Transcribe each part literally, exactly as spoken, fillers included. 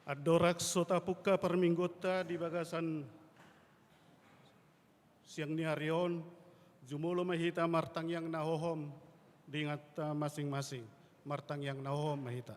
Andorang so tapungka parmingguonta di bagasan siang ni ari on, jumolo ma hita martangiang na hohom di inganta masing-masing. Martangiang na hohom ma hita.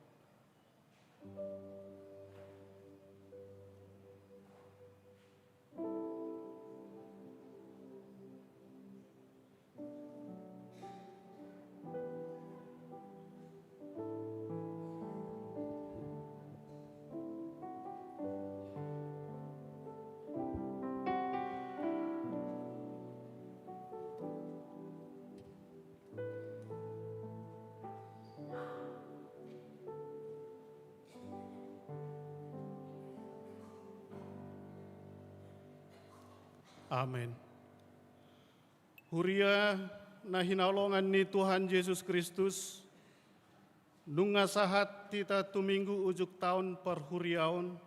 Amen. Huria na hinaholongan ni Tuhan Jesus Kristus, nunga sahat hita tu minggu ujung taon parhuriaon,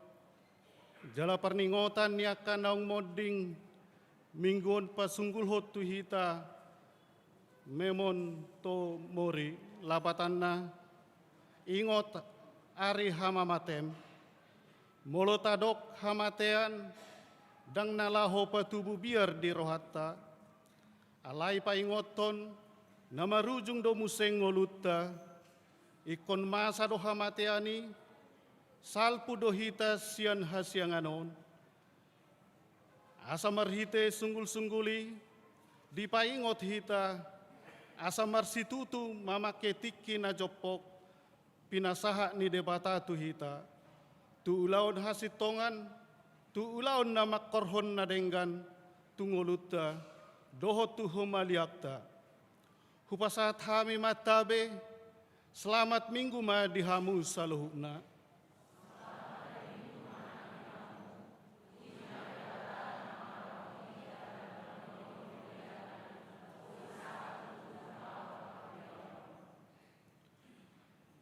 jala parningotan ni angka naung monding minggu on pasunggulhon tu hita memento mori, lapatanna, ingot ari hamamatem. Molo tadok hamatean, ndang na laho patubu biar di rohanta, alai paingothon na marujung do muse ngolunta. Ingkon masa do hamatean i, salpu do hita sian hasiangan on. Asa marhite sunggulsunggul i, dipaingot hita asa marsitutu mamangke tingki na jompok pinasahat ni Debata tu hita, tu ulaon hasintongan, tu ulaon na mangkorhon na denggan tu ngolunta dohot tu humaliangta. Hupasahat hami ma tabe, selamat minggu ma di hamu saluhutna.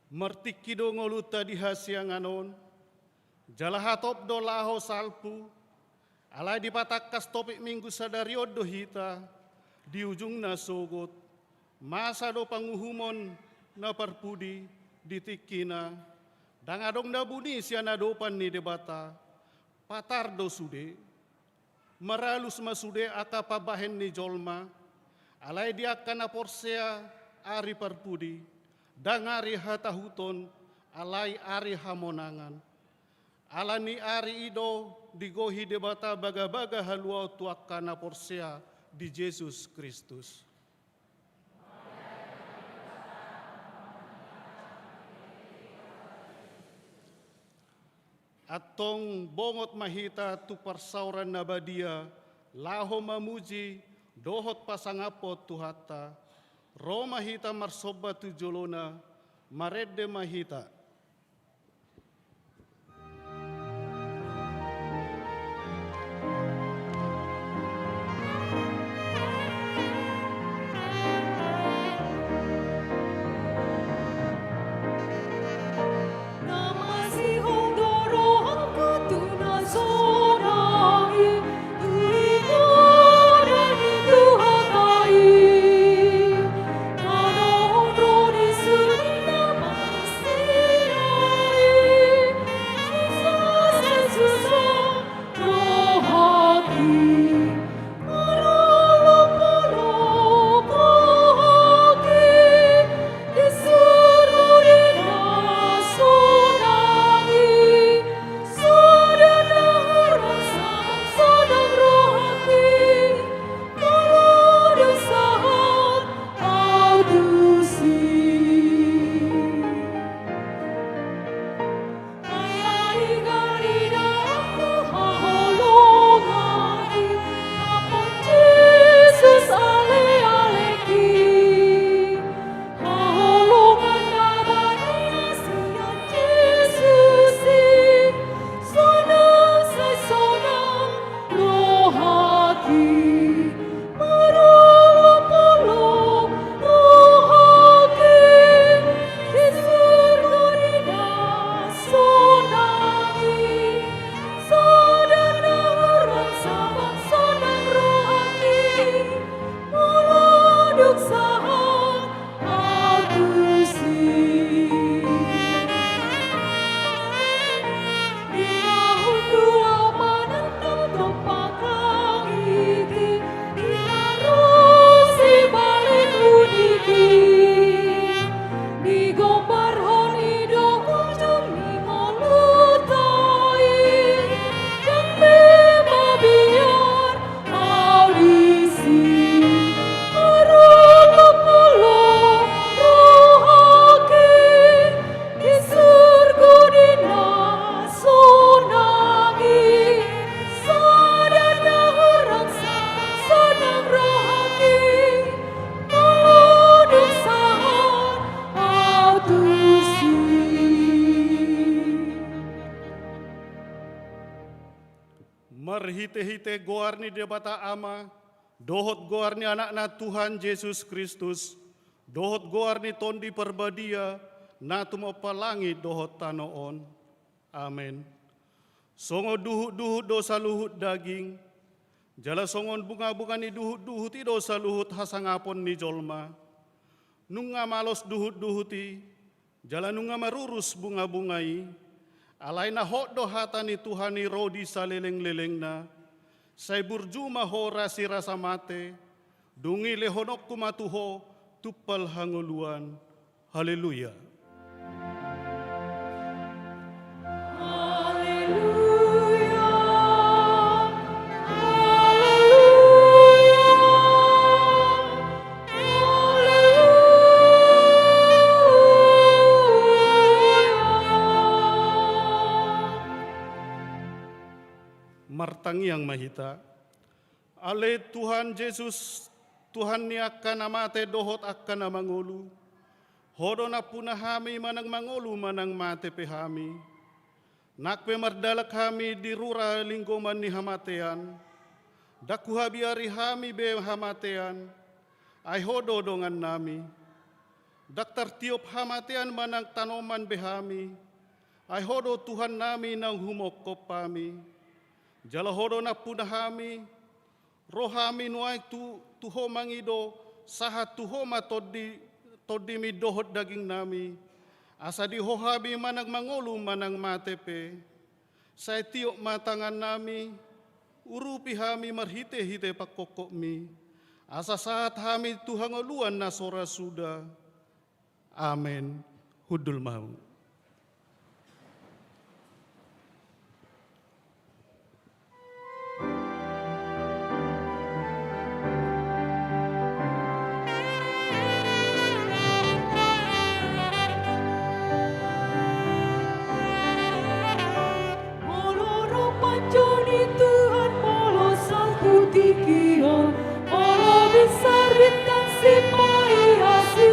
Martingki do ngolunta di hasiangan on, jala hatop do laho salpu, alai dipatangkas topik minggu sadari on do hita, di ujungna sogot, masa do panguhumon na parpudi di tingkina, ndang adong na buni sian adopan ni Debata, patar do sude. Maralus ma sude angka pambahen ni jolma, alai di angka na porsea ari parpudi, ndang ari hatahuton, alai ari hamonangan. Ala ni ari i do digohi Debata bagabaga haluaon tu angka na porsea di Jesus Kristus. Antong bongot ma hita tu parsaoran na badia, laho mamuji dohot pasangaphon Tuhanta. Ro ma hita marsomba tu jolona, marende ma hita. Marhite-hite goar ni Debata Ama, dohot goar ni Anakna Tuhan Jesus Kristus, dohot goar ni Tondi Parbadia, na tumompa langit dohot tano on. Amen. Songon duhut-duhut do saluhut daging, jala songon bunga-bunga ni duhut-duhut i do saluhut hasangapon ni jolma. Nunga malos duhut-duhut i, jala nunga marurus bunga-bunga i, alai na hot do hata ni Tuhan i ro di saleleng-lelengna. Sai burju ma ho rasirasa mate, dung i lehononku ma tu ho tumpal hangoluan. Haleluya. Haleluya. Haleluya. Haleluya. Martangiang ma hita. Ale Tuhan Jesus, Tuhan ni angka na mate dohot angka na mangolu, ho do nampuna hami manang mangolu manang mate pe hami. Nang pe mardalan hami di rura linggoman ni hamatean, ndang huhabiari hami be hamatean, ai ho do dongannami. Ndang tartiop hamatean manang tanoman be hami, ai ho do Tuhannami naung humongkop hami. Jala ho do nampuna hami, ro hami nuaeng tu, tu ho mangido, sahat tu ho ma tondi, tondimi dohot dagingnami, asa di ho hami manang mangolu manang mate pe. Sai tiop ma tangannami, urupi hami marhite-hite pangkophopmi, asa sahat hami tu hangoluan na so ra suda. Amen. Hundul ma hamu. Molo ro panjou ni Tuhan, molo salpu tingki on, molo binsar bintang sipaiasi,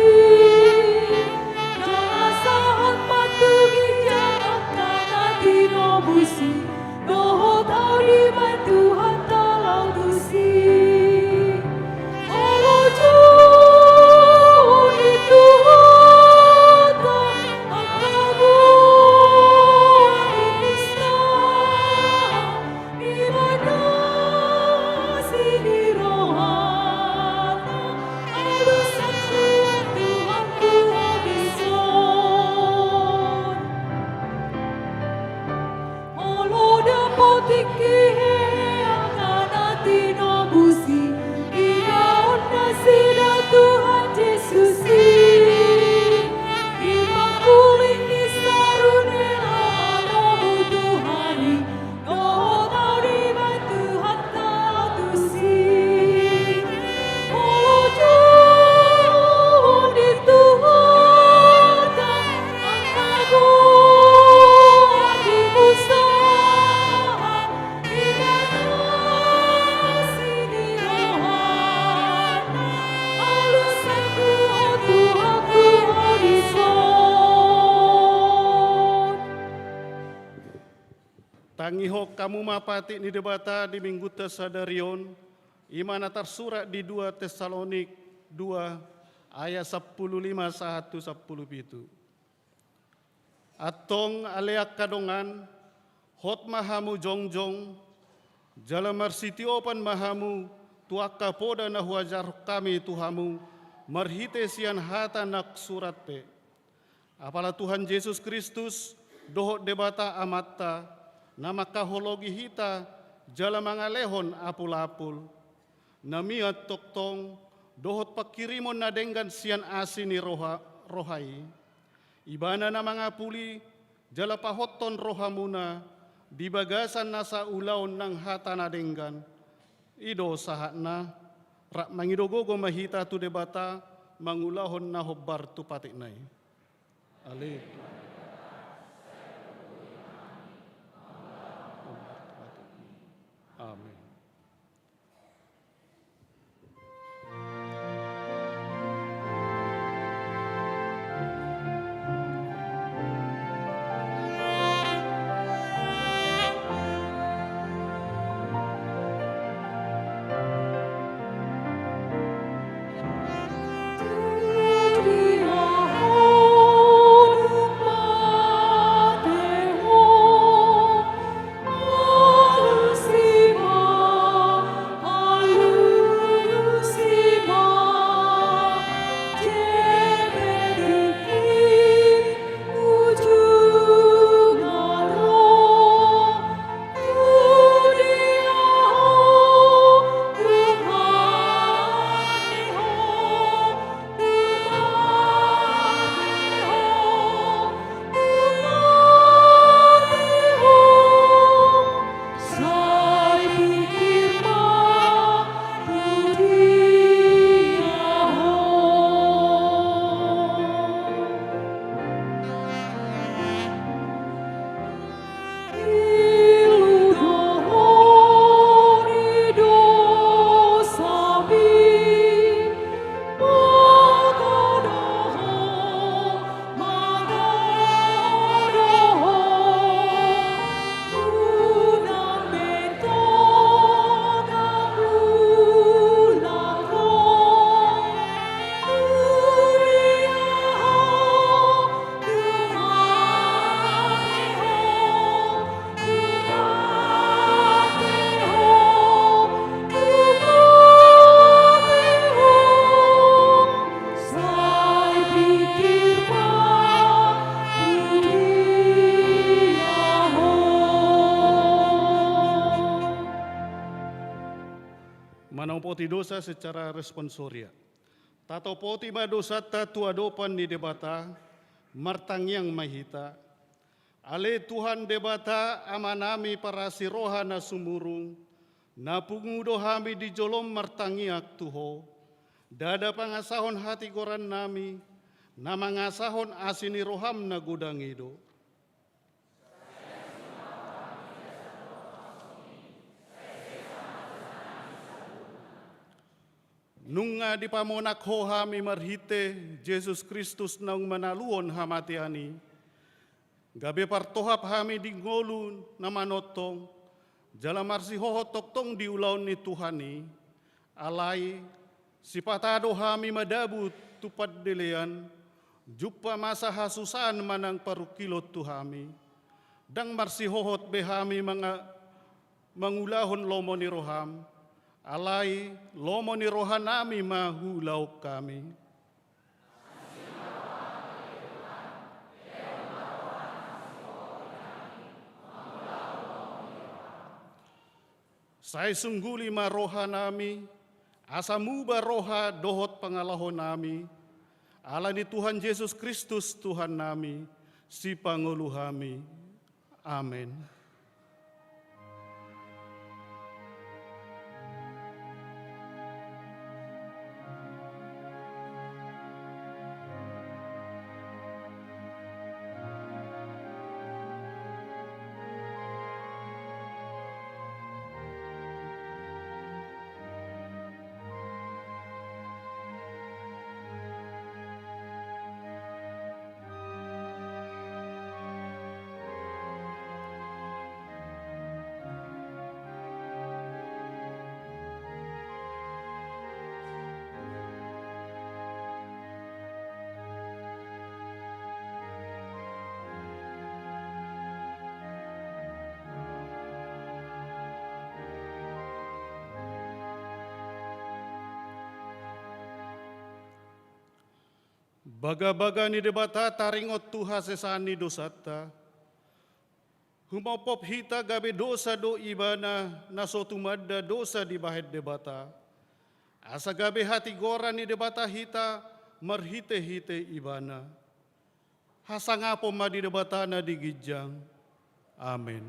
jala sahat ma tu ginjang angka na tinobus i, dohot au dibaen Tuhanta laho tusi. Molo jou ni Tuhanta angka goar ni Kristus, dibaen asi ni rohana, alusan Tuhan tu ho dison. Molo dapot tingki hehe angka na tinobus i, idaon nasida Tuhan Jesus i, di pangkuling ni sarune laho manomu Tuhan i, dohot au dibaen Tuhanta laho tusi. Molo jou ni Tuhanta angka goar ni Kristus, dibaen asi ni rohana, alusan Tuhan tu ho dison. Tangihon hamu ma patik ni Debata di Minggunta sadari on, i ma na tarsurat di dua Tessalonik dua ayat sampulu lima sahat tu sampulu pitu. Antong ale angka dongan, hot ma hamu jongjong, jala marsitiopan ma hamu tu angka poda na huajarhon hami tu hamu marhite sian hata na husurat pe. Apala Tuhan Jesus Kristus dohot Debata Amanta, na mangkaholongi hita jala mangalehon apul-apul, na mian tongtong dohot pangkirimon na denggan sian asi ni roha, roha i. Ibana na mangapuli jala pahothon rohamuna di bagasan nasa ulaon nang hata na denggan. I do sahatna, rap mangido gogo ma hita tu Debata mangulahon na hombar tu patikna i. Ale. Amen. dosa secara responsoria. Tatopoti ma dosanta tu adopan ni Debata, martangiang ma hita. Ale Tuhan Debata, Amanami parasi roha na sumurung, na pungu do hami di jolom martangiang tu Ho. Ndada pangasahon hatigorannami, na mangasahon asi ni roham na godang i do. Nunga dipamonang Ho hami marhite Jesus Kristus naung manaluhon hamatean i, gabe partohap hami di ngolu na manongtong, jala marsihohot tongtong di ulaon ni Tuhan i. Alai, sipata do hami madabu tu pandelean, jumpa masa hasusaan manang parungkilon tu hami. Ndang marsihohot be hami manga-, mangulahon lomo ni roham, alai lomo ni rohanami ma huulahon hami. Sai sungguli ma rohanami, asa muba roha dohot pangalahonami, ala ni Tuhan Jesus Kristus Tuhannami, Sipangolu hami. Amen. Bagabaga ni Debata taringot tu hasesaan ni dosanta. Humophop hita gabe dosa do ibana na so tumanda dosa dibahen Debata. Asa gabe hatigoran ni Debata hita marhitehite ibana. Hasangapon ma di Debata na di ginjang. Amen.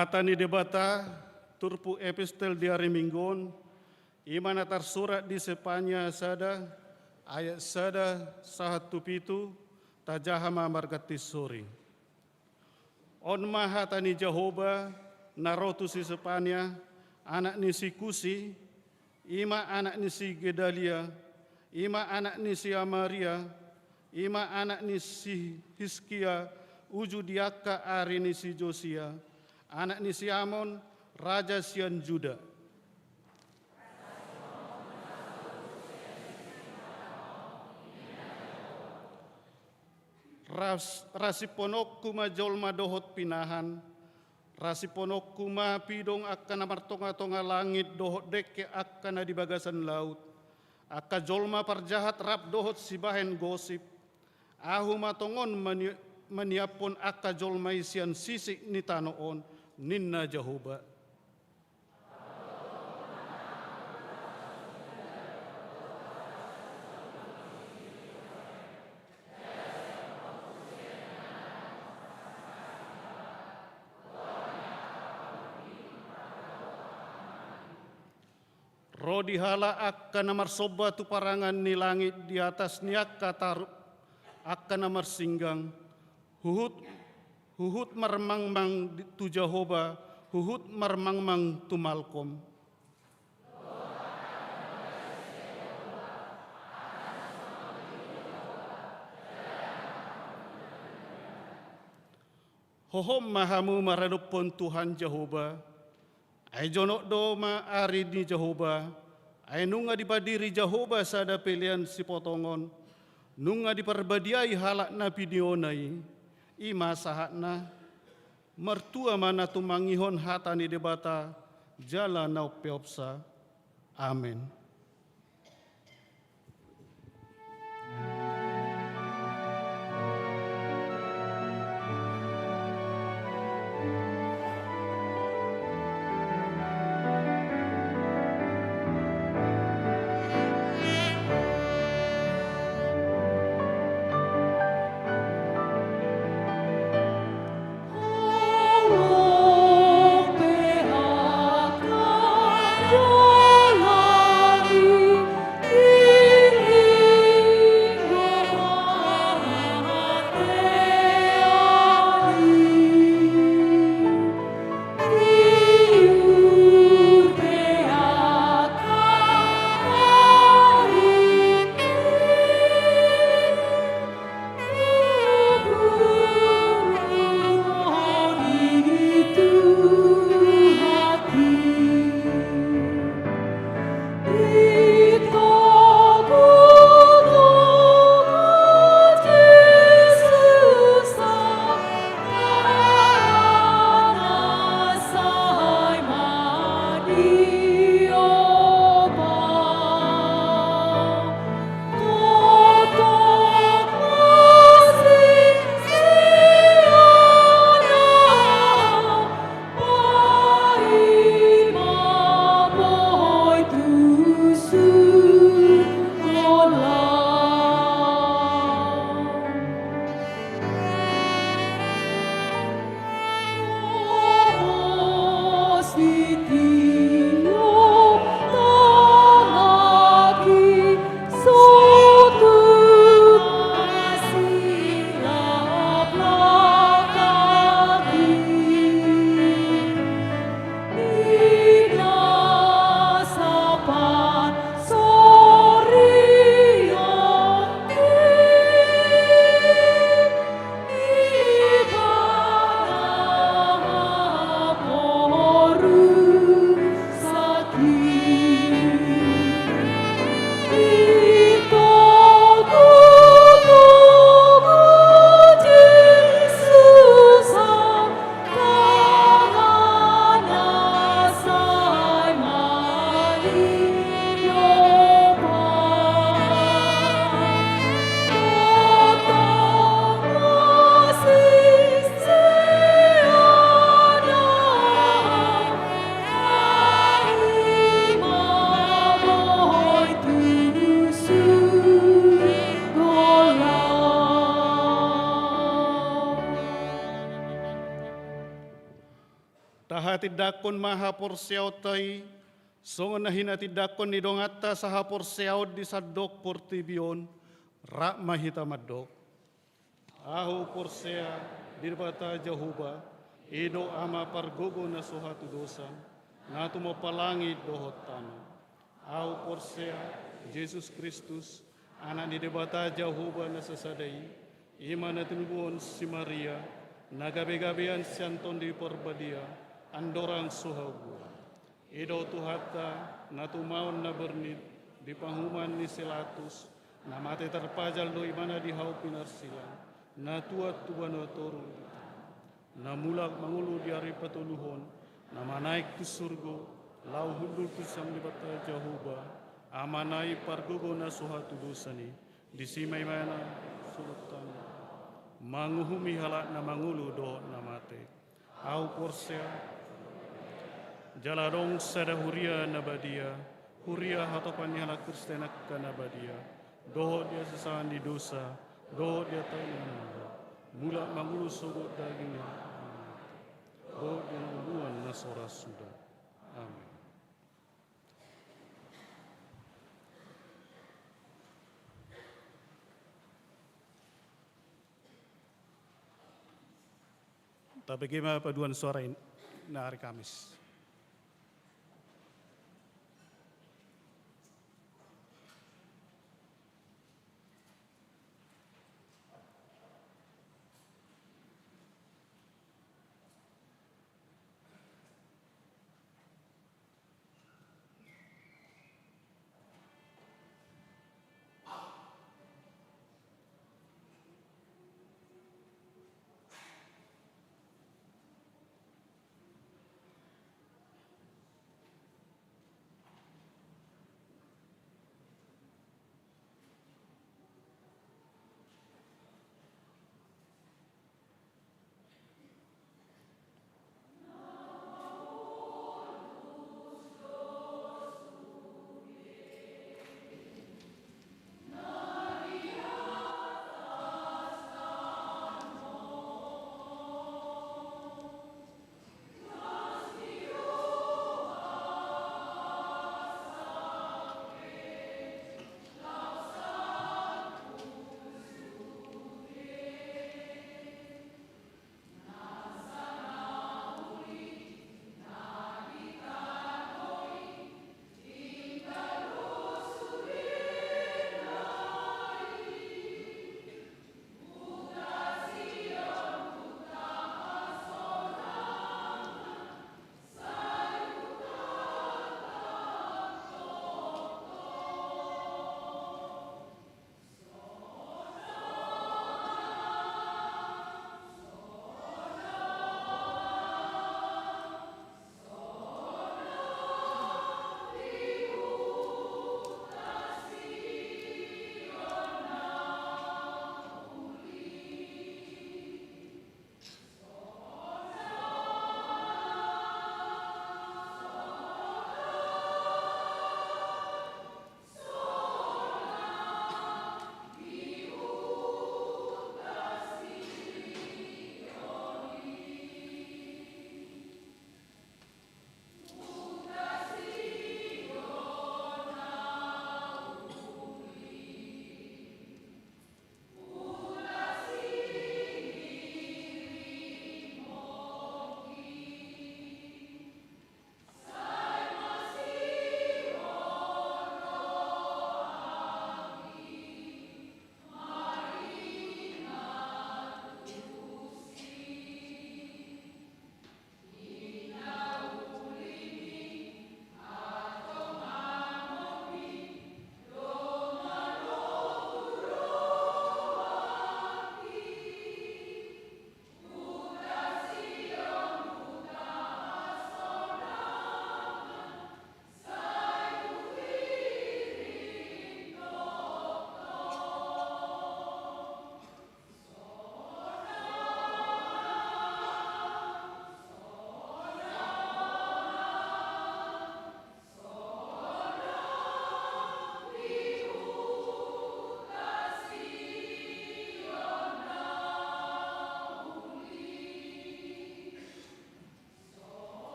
Hata ni Debata, turpuk epistel di ari Minggu on, i ma na tarsurat di Spania sada, ayat sada sahat tu pitu, tajaha ma margantinsori. On ma hata ni Jahowa, na ro tu si Spania, anak ni si Kusi, i ma anak ni si Gedalia, I ma anak ni si Amaria, i ma anak ni si Hiskia, uju di angka ari ni si Josia, anak ni si Amon, raja sian Juda. Ras-, ra simpononku ma jolma dohot pinahan, ra simpononku ma pidong angka na martongatonga langit dohot dengke angka na di bagasan laut, angka jolma parjahat rap dohot sibahen gosip. Ahu ma tongon mani-, maniaphon angka jolma i sian sisik ni tano on, ninna Jahowa. Ro di halak angka na marsomba tu parangan ni langit di atas ni angka taru-, angka na marsinggang, huhut, huhut marmangmang di, tu Jahowa, huhut marmangmang tu Malkom. Hohom ma hamu maradophon Tuhan Jahowa, ai jonok do ma ari ni Jahowa, ai nunga dipadiri Jahowa sada pelean sipotongon, nunga diparbadiai halak na piniona i, i ma sahatna. Martua ma na tumangihon hata ni Debata, jala na umpeopsa. Amen. Tahatindangkon ma haporseaonta i, songon na hinatindangkon ni donganta sahaporseaon di sandok portibi on, rap ma hita mandok. Ahu porsea di Debata Jahowa, i do Ama pargogo na so hatudosan, na tumompa langit dohot tano. Ahu porsea Jesus Kristus, Anak ni Debata Jahowa na sasada i, i ma na tinubuhon si Maria, na gabegabean sian Tondi Parbadia, andorang so habuan. I do Tuhanta, na tumaon na bernit, di panguhuman ni si Latus, na mate tarpajal do ibana di hau pinarsilang, na tuat tu banua toru, na mulak mangolu di ari patoluhon, na manaek tu surgo, laho hundul tu siamun ni Debata Jahowa, Amana i pargogo na so hatudosan i, disi ma ibana, sulut tano, manguhumi halak na mangolu dohot na mate. Ahu porsea, jala adong sada huria na badia, huria hatopan ni halak Kristen angka na badia, dohot di hasesaan ni dosa, dohot di hata ni Amanta, mulak mangolu sogot daging ni halak, dohot di hangoluan na so ra suda. Amin. Tabege ma paduan suara i na ari Kamis.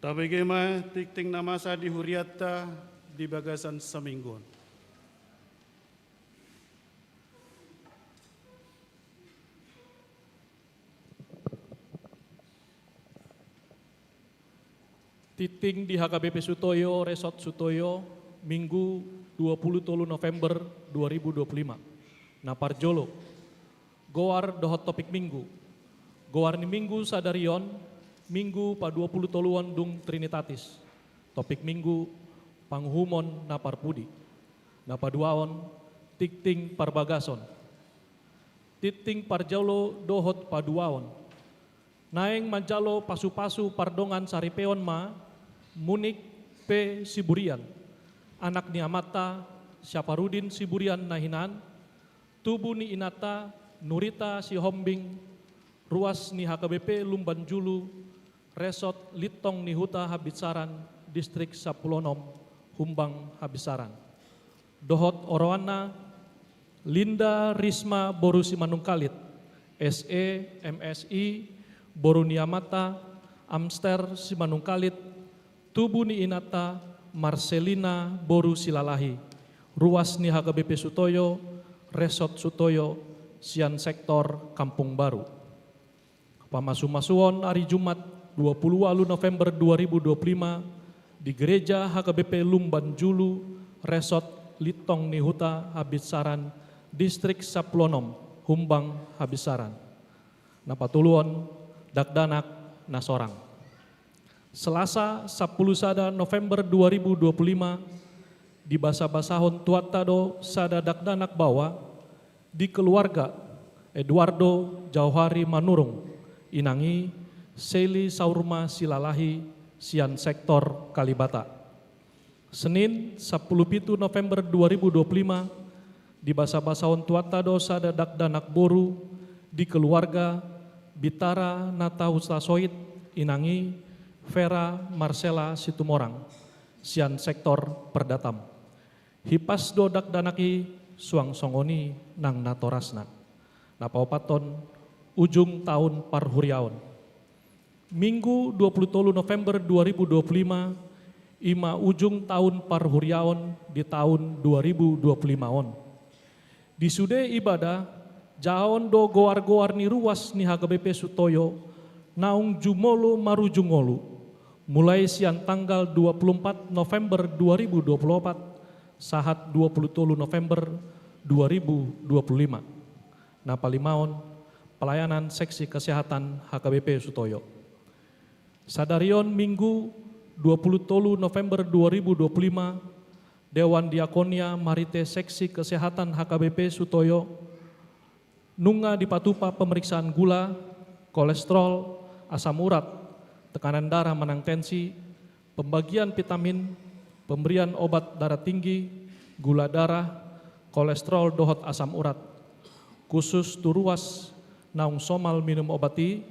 Tabege ma tingting na masa di hurianta di bagasan saminggu on. Tingting di H K B P Sutoyo, Resort Sutoyo, Minggu dua puluh tolu November dua ribu dua puluh lima. Na parjolo, goar dohot topik Minggu. Goar ni Minggu sadari on, Minggu pa dua puluh tolu on dung Trinitatis. Topik Minggu, panguhumon na parpudi. Na paduahon, tingting parbagason. Tingting parjolo dohot paduahon. Naeng manjalo pasupasu pardongan saripeon ma Munik P. Siburian, anak ni amanta Syafarudin Siburian na hinan, tubu ni inanta Nurita Sihombing, ruas ni H K B P Lumban Julu, Resort Lintong ni Huta Habinsaran, Distrik Sampulu Onom, Humbang Habinsaran. Dohot oroanna, Linda Risma boru Simanungkalit, S E, M Si, boru ni amanta Amster Simanungkalit, tubu ni inanta Marcelina boru Silalahi, ruas ni H K B P Sutoyo, Resort Sutoyo, sian sektor Kampung Baru. Pamasumasuon ari Jumat dua puluh ualu November dua ribu dua puluh lima di Gereja H K B P Lumban Julu, Resort Lintong ni Huta Habinsaran, Distrik Sampulu Onom, Humbang Habinsaran. Na patoluhon, dakdanak na sorang. Selasa sampulu sada November dua ribu dua puluh lima, dibasabasahon tu hita do sada dakdanak baoa di keluarga Eduardo Jauhari Manurung, inang i Seli Saurma Silalahi, sian sektor Kalibata. Senin sampulu pitu November dua ribu dua puluh lima, dibasabasahon tu hita do sada dakdanak boru di keluarga Bitara Natahusasoit, inang i Vera Marcella Situmorang, sian sektor Perdatam. Hipas do dakdanak i suang songon i nang natorasna. Na paopathon, ujung taon parhuriaon. Minggu dua puluh tolu November dua ribu dua puluh lima, i ma ujung taon parhuriaon di taon dua ribu dua puluh lima on. Di sude ibadah, jahaon do goar-goar ni ruas ni H K B P Sutoyo, naung jumolo marujung ngolu, mulai sian tanggal dua puluh empat November dua ribu dua puluh opat, sahat dua puluh tolu November dua ribu dua puluh lima. Na palimaon, pelayanan seksi kesehatan H K B P Sutoyo. Sadari on Minggu dua puluh tolu November dua ribu dua puluh lima, Dewan Diakonia marhite seksi kesehatan H K B P Sutoyo, nunga dipatupa pemeriksaan gula, kolesterol, asam urat, tekanan darah manang tensi, pembagian vitamin, pemberian obat darah tinggi, gula darah, kolesterol dohot asam urat. Khusus tu ruas naung somal minum obat i,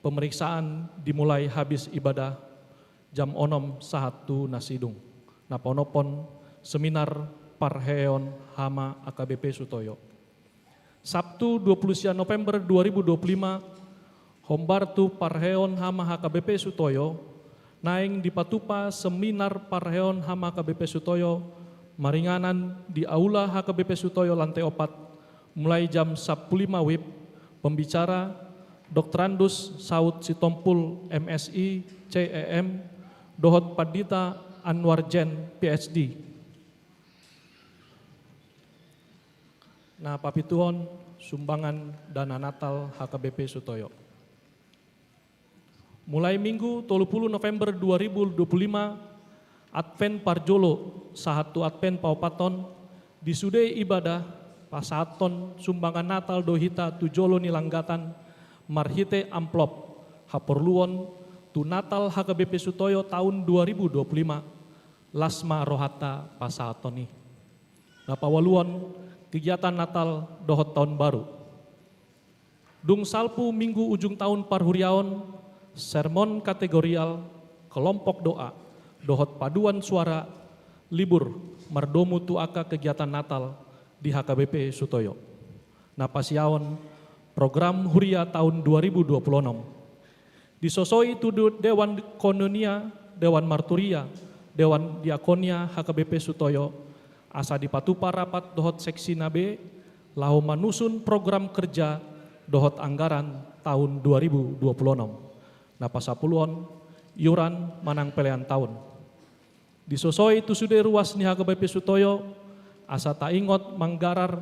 pemeriksaan dimulai habis ibadah jam onom sahat tu na sidung. Na paonomhon, seminar parheheon hama H K B P Sutoyo. Sabtu dua puluh sia November dua ribu dua puluh lima, hombar tu parheheon hama H K B P Sutoyo, naeng dipatupa seminar parheheon hama H K B P Sutoyo, maringanan di Aula H K B P Sutoyo lantai opat, mulai jam sampulu lima wib, pembicara, Doktorandus Saud Sitompul, M Si, C E M, dohot Pandita Anwar Jen, P H D. Na papituhon, sumbangan dana Natal H K B P Sutoyo. Mulai Minggu tolu pulu November dua ribu dua pulu lima, Advent parjolo, sahat tu Advent paopathon, di sude ibadah, pasahathon sumbangan Natal do hita tu jolo ni langgatan, marhite amplop, haporluon, tu Natal H K B P Sutoyo taon dua ribu dua pulu lima, las ma rohanta pasahathon i. Na paualuhon, kegiatan Natal dohot Taon Baru. Dung salpu Minggu ujung taon parhuriaon, sermon kategorial, kelompok doa, dohot paduan suara, libur, mardomu tu angka kegiatan Natal di H K B P Sutoyo. Na pasiahon, program huria taon dua ribu dua pulu onom. Disosoi tu du-, Dewan Koinonia, Dewan Marturia, Dewan Diakonia H K B P Sutoyo, asa dipatupa rapat dohot seksina be, laho manusun program kerja dohot anggaran taon dua ribu dua puluh onom. Na pasapuluon, iuran manang pelean taon. Disosoi tu sude ruas ni H K B P Sutoyo, asa taingot manggarar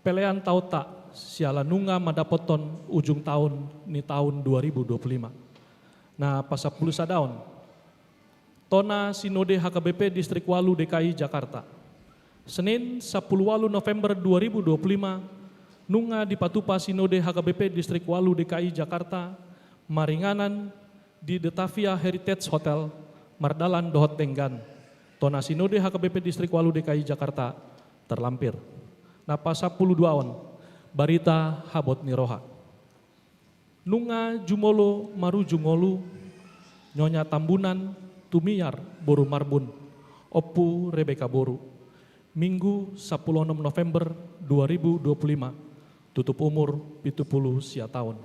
pelean taonta, siala nunga mandapothon ujung taon ni taon dua ribu dua puluh lima. Na pasampulu sadaon, tona Sinode H K B P Distrik ualu D K I Jakarta. Senin, sampulu ualu November dua ribu dua puluh lima, nunga dipatupa Sinode H K B P Distrik ualu D K I Jakarta, maringanan di Detavia Heritage Hotel, mardalan dohot denggan. Tona Sinode H K B P Distrik ualu D K I Jakarta, terlampir. Na pasampulu duaon, barita habot ni roha. Nunga jumolo marujung ngolu, Nyonya Tambunan Tumiar boru Marbun, Ompu Rebeka boru. Minggu, sampulu onom November dua ribu dua puluh lima, tutup umur pitu pulu sia taon.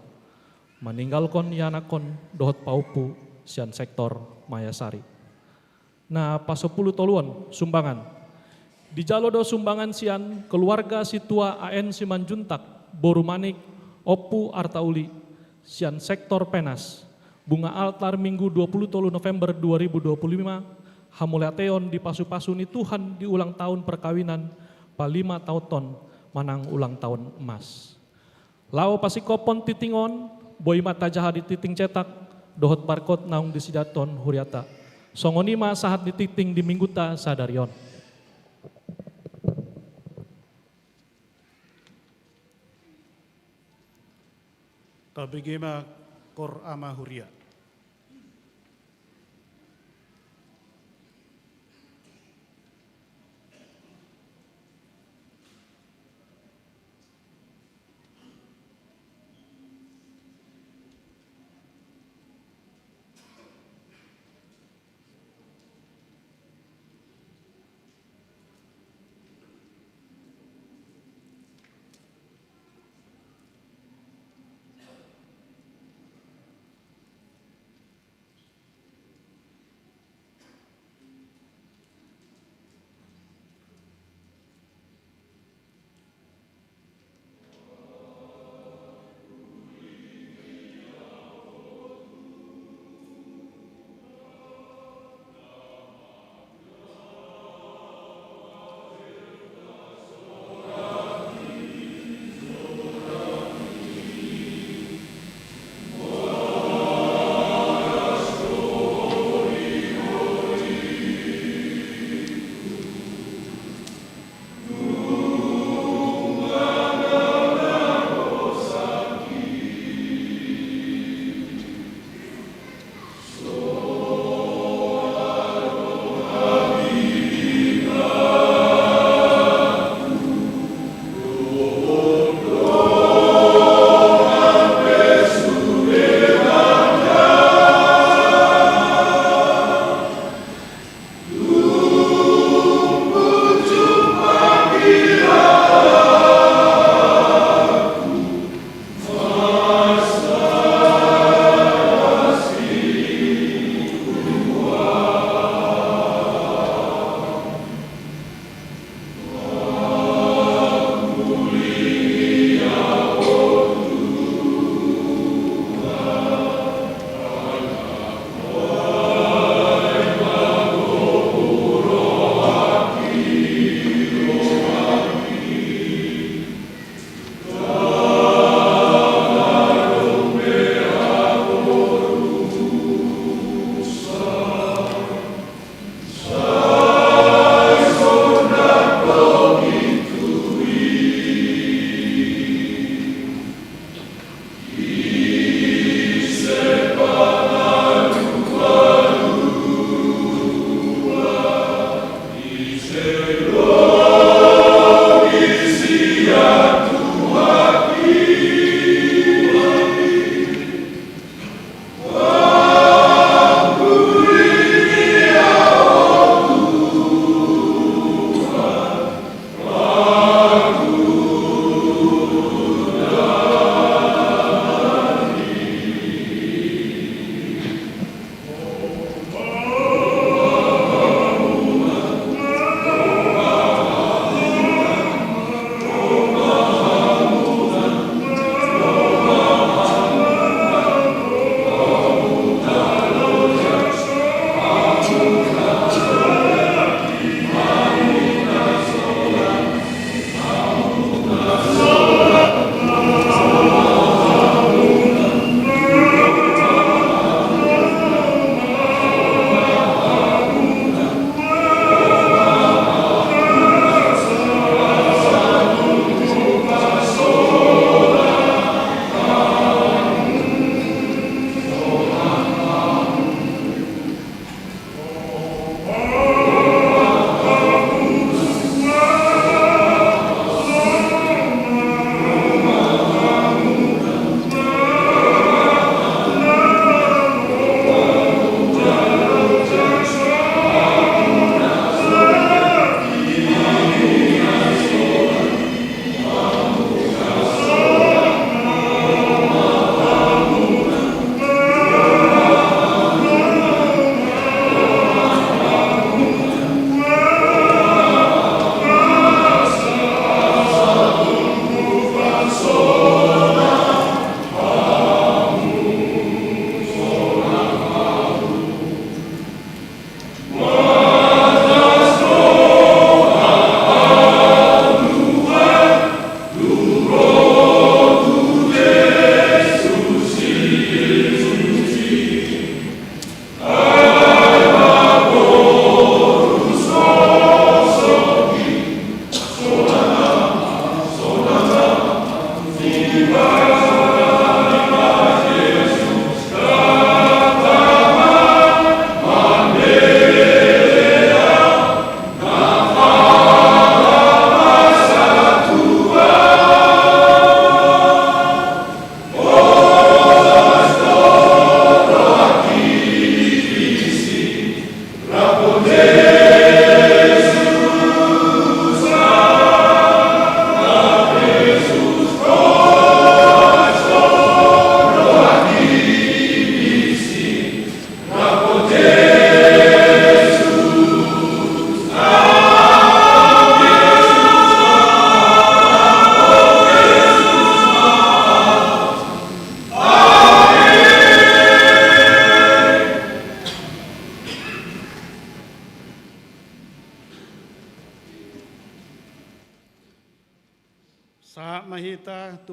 Maninggalhon ianakhon dohot paompu sian sektor Mayasari. Na pasampulu toluon, sumbangan. Dijalo do sumbangan sian keluarga Sintua A N Simanjuntak boru Manik, Ompu Artauli, sian sektor Penas. Bunga altar Minggu dua pulu tolu November dua ribu dua puluh lima, hamauliateon di pasupasu ni Tuhan di ulang taon perkawinan, palima taonhon manang ulang taon emas. Laho pasingkophon tingting on, boi ma tajaha di tingting cetak dohot barkot naung disidathon huriata. Songon i ma sahat ni tingting di Minggunta sadari on. Tabege ma, koor ama huria.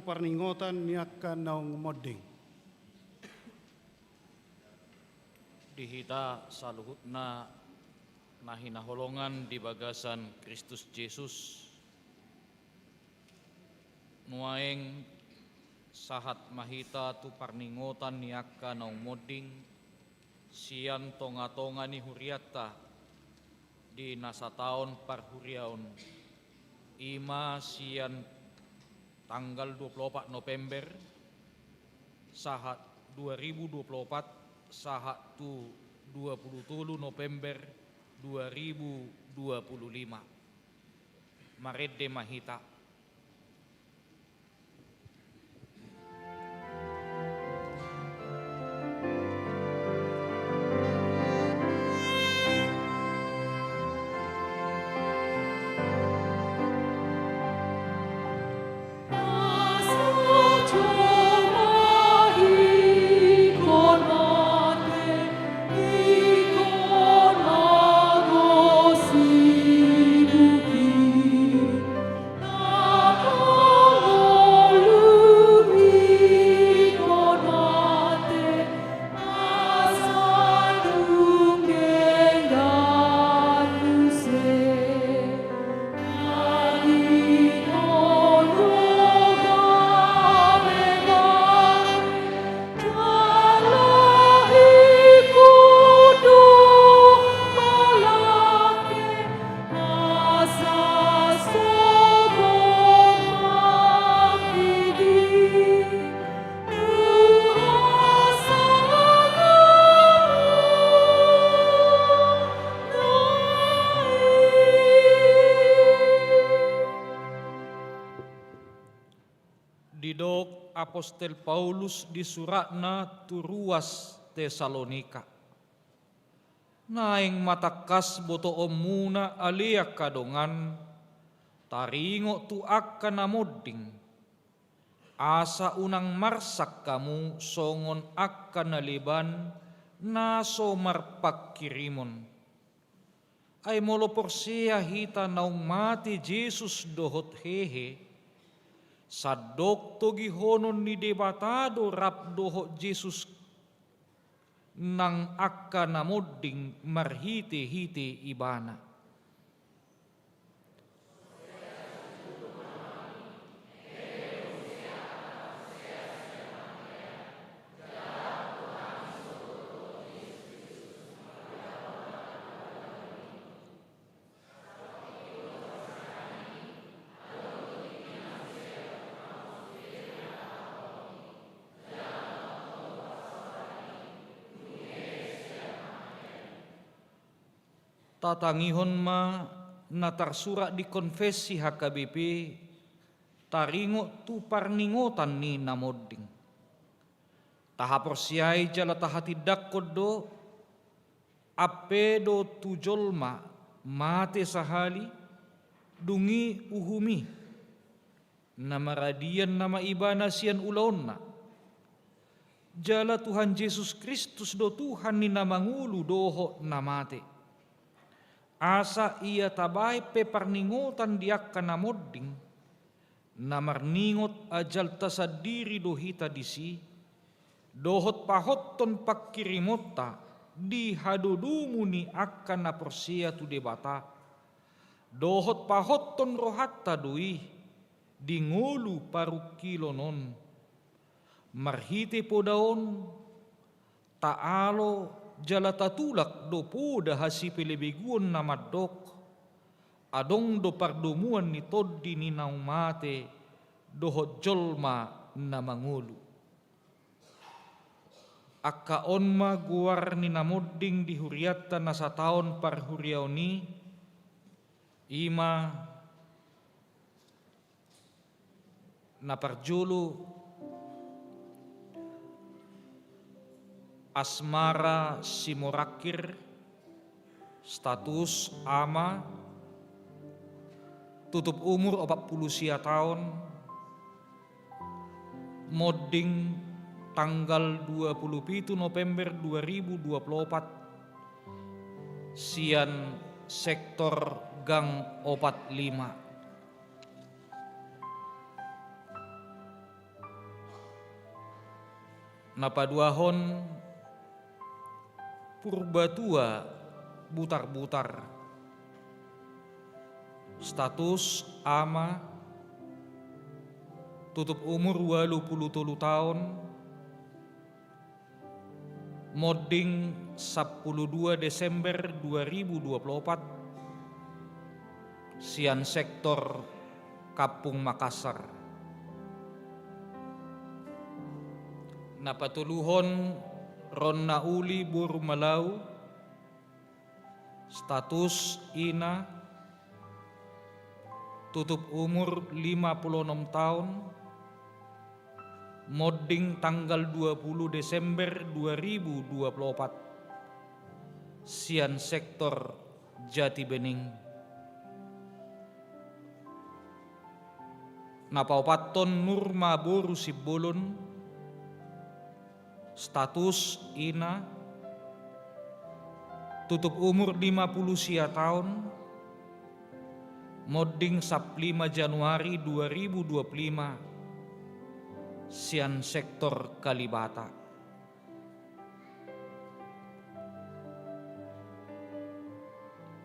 parningotan ni angka naung monding. Di hita saluhutna na hinaholongan di bagasan Kristus Jesus, nuaeng sahat ma hita tu parningotan ni angka naung monding sian tongatonga ni hurianta di na sataon parhuriaon, i ma sian tanggal dua puluh opat November sahat dua ribu dua puluh opat sahat tu dua puluh tolu November dua ribu dua puluh lima. Marende ma hita. Didok apostel Paulus di suratna tu ruas Tesalonika. Naeng ma tangkas botoonmuna ale angka dongan, taringot tu angka na monding, asa unang marsak hamu songon angka na leban na so marpangkirimon. Ai molo porsea hita naung mate Jesus dohot hehe, sandok togihonon ni Debata do rap dohot Jesus nang angka na monding marhitehite Ibana. Tatangihon ma na tarsurat di konfesi H K B P taringot tu parningotan ni na monding. Tahaporseai jala tahatindangkon do, ampe do tu jolma mate sahali, dung i uhum i. Na maradian nama ibana sian ulaonna. Jala Tuhan Jesus Kristus do Tuhan ni na mangolu dohot na mate. Asa ia tabaen pe parningotan di angka na monding, na marningot ajalta sandiri do hita disi, dohot pahothon pangkirimonta di hadodomu ni angka na porsea tu Debata, dohot pahothon rohanta do i di ngolu parungkilon on. Marhite poda on, taalo jala tatulak do poda hasipelebeguon na mandok, adong do pardomuan ni tondi ni naung mate dohot jolma na mangolu. Angka on ma goar ni na monding di hurianta na sataon parhuriaon i, i ma na parjolo Asmara Simorangkir, status ama, tutup umur opat pulu sia taon, monding tanggal dua pulu pitu November dua ribu dua pulu opat, sian sektor gang opat lima. Na paduahon, Purbatua Butarbutar. Status ama, tutup umur ualu pulu tolu taon, monding sampulu dua Desember dua ribu dua pulu opat, sian sektor Kampung Makassar. Na patoluhon, Ronna Uli boru Malau, status ina, tutup umur lima pulu onom taon, monding tanggal dua pulu Desember dua ribu dua pulu opat, sian sektor Jati Bening. Na paopathon, Nurma boru Simbolon, status ina, tutup umur lima pulu sia taon, monding sampulu lima Januari dua ribu dua pulu lima, sian sektor Kalibata.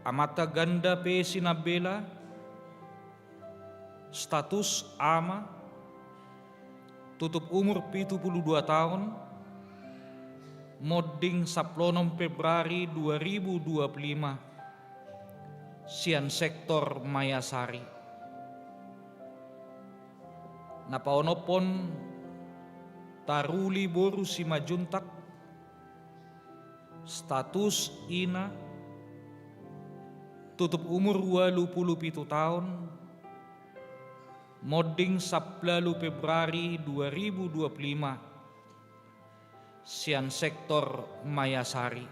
Amanta Ganda P. Sinambela, status ama, tutup umur pitu pulu dua taon, monding sampulu onom Februari dua ribu dua pulu lima, sian sektor Mayasari. Na paonomhon, Taruli boru Simanjuntak, status ina, tutup umur ualu pulu pitu taon, monding sampulu ualu Februari dua ribu dua pulu lima, sian sektor Mayasari.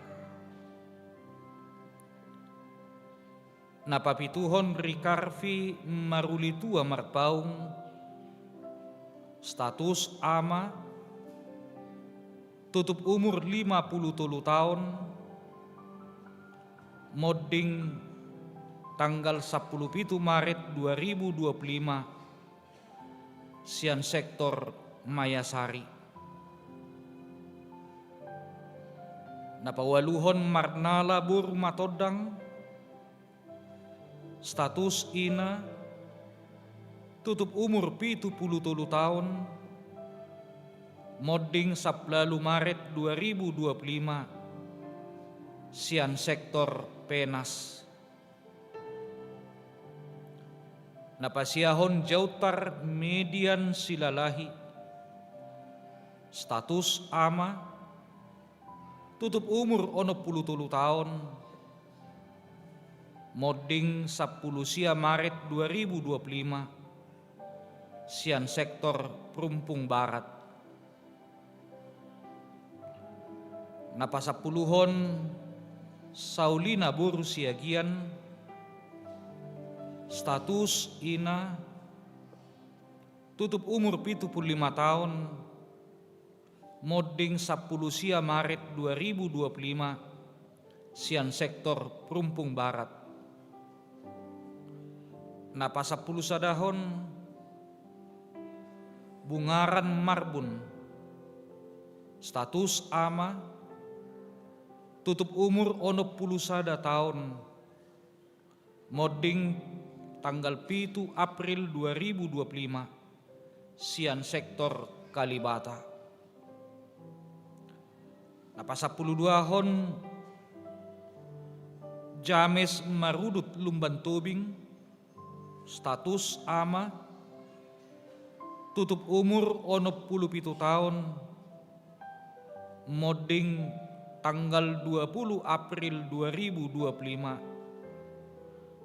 Na papituhon, Rikarvi Marulitua Marpaung, status ama, tutup umur lima pulu tolu taon, monding tanggal sampulu pitu Maret dua ribu dua pulu lima, sian sektor Mayasari. Na paualuhon, Marnala boru Matondang, status ina, tutup umur pitu pulu tolu taon, monding sampulu ualu Maret dua ribu dua pulu lima, sian sektor Penas. Na pasiahon, Jauntar Median Silalahi, status ama, tutup umur onom pulu tolu taon, monding sampulu sia Maret dua ribu dua pulu lima, sian sektor Perumpung Barat. Na pasampuluhon, Saulina boru Siagian, status ina, tutup umur pitu pulu lima taon, monding sampulu sia Maret dua ribu dua pulu lima, sian sektor Perumpung Barat. Na pasampulu sadahon, Bungaran Marbun, status ama, tutup umur onom pulu sada taon, monding tanggal pitu April dua ribu dua pulu lima, sian sektor Kalibata. Na pasampulu duahon, James Marudut Lumban Tobing, status ama, tutup umur onom pulu pitu taon, monding tanggal dua pulu April dua ribu dua pulu lima,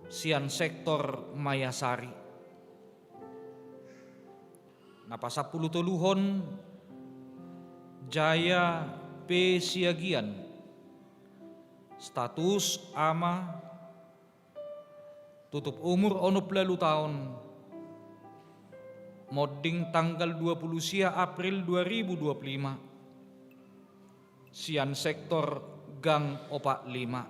sian sektor Mayasari. Na pasampulu toluhon, Jaya P. Siagian, status ama, tutup umur onom pulu ualu taon, monding tanggal dua pulu sia April dua ribu dua pulu lima, sian sektor Gang Opat Lima.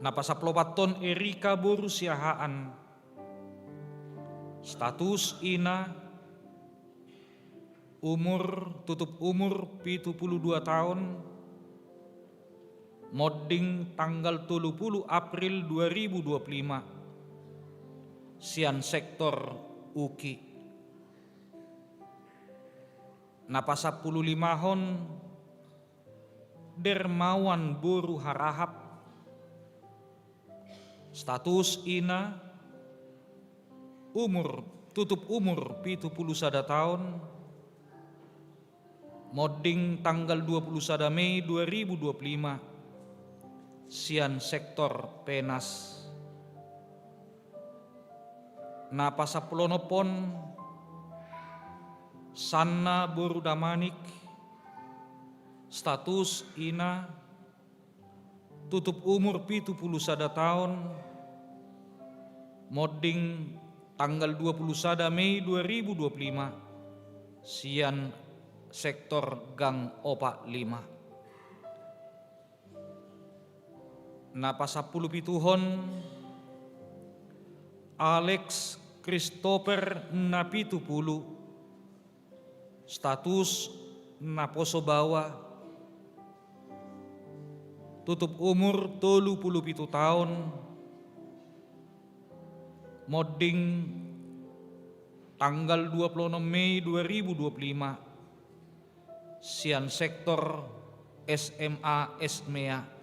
Na pasampulu opathon, Erika boru Siahaan, status ina, Umur, tutup umur pitu pulu dua taon, monding tanggal tolu pulu April dua ribu dua pulu lima, sian sektor Uki. Na pasampulu limahon, Dermawan boru Harahap, status ina, umur, tutup umur pitu pulu sada taon, monding tanggal dua pulu sada Mei dua ribu dua pulu lima, sian sektor Penas. Na pasampulu onom, Sanna boru Damanik, status ina, tutup umur pitu pulu sada taon, monding tanggal dua pulu sada Mei dua ribu dua pulu lima, sian sektor Gang Opat Lima. Na pasampulu pituhon, Alex Christopher Napitupulu, status naposo baoa, tutup umur tolu pulu pitu taon, monding tanggal dua pulu onom Mei dua ribu dua pulu lima, sian sektor S M A Esmea.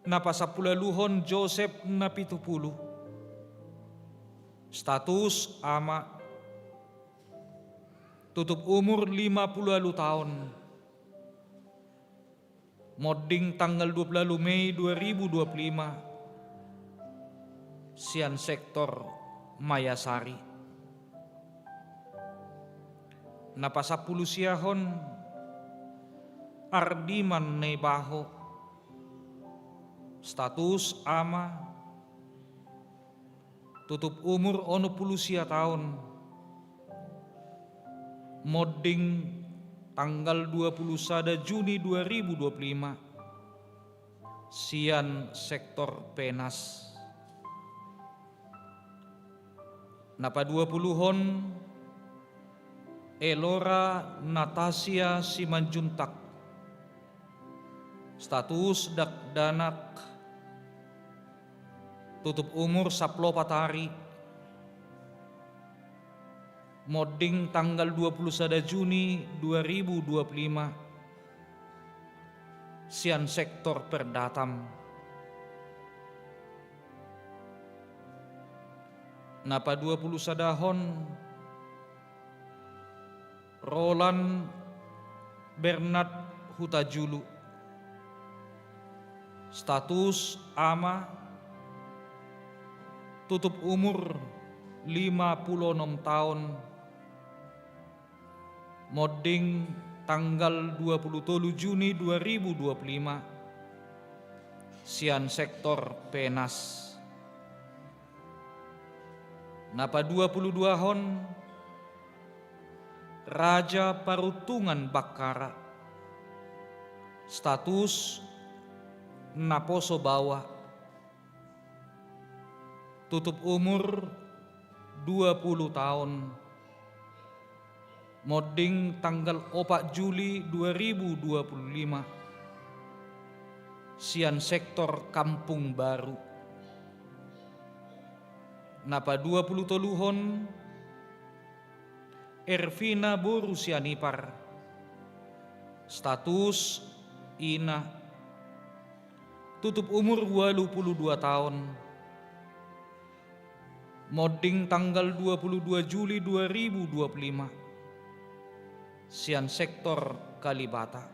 Na pasampulu ualuhon, Joseph Napitupulu, status ama, tutup umur lima pulu ualu taon, monding tanggal dua pulu ualu Mei dua ribu dua pulu lima, sian sektor Mayasari. Na pasampulu siahon, Ardiman Naibaho, status ama, tutup umur onom pulu sia taon, monding tanggal dua pulu sada Juni dua ribu dua pulu lima, sian sektor Penas. Na paduapuluhon, Elora Natasia Simanjuntak, status dakdanak, tutup umur sampulu opat ari, monding tanggal dua pulu sada Juni dua ribu dua pulu lima, sian sektor Perdatam. Na paduapulu sadahon, Roland Bernard Hutajulu, status ama, tutup umur lima pulu onom taon, monding tanggal dua pulu tolu Juni dua ribu dua pulu lima, sian sektor Penas. Na paduapuluduahon, Raja Paruntungan Bakkara, status naposo baoa, tutup umur dua pulu taon, monding tanggal opat Juli dua ribu dua pulu lima, sian sektor Kampung Baru. Na paduapulu toluhon, Ervina boru Sianipar, status ina, tutup umur ualu pulu dua taon, monding tanggal dua pulu dua Juli dua ribu dua pulu lima, sian sektor Kalibata.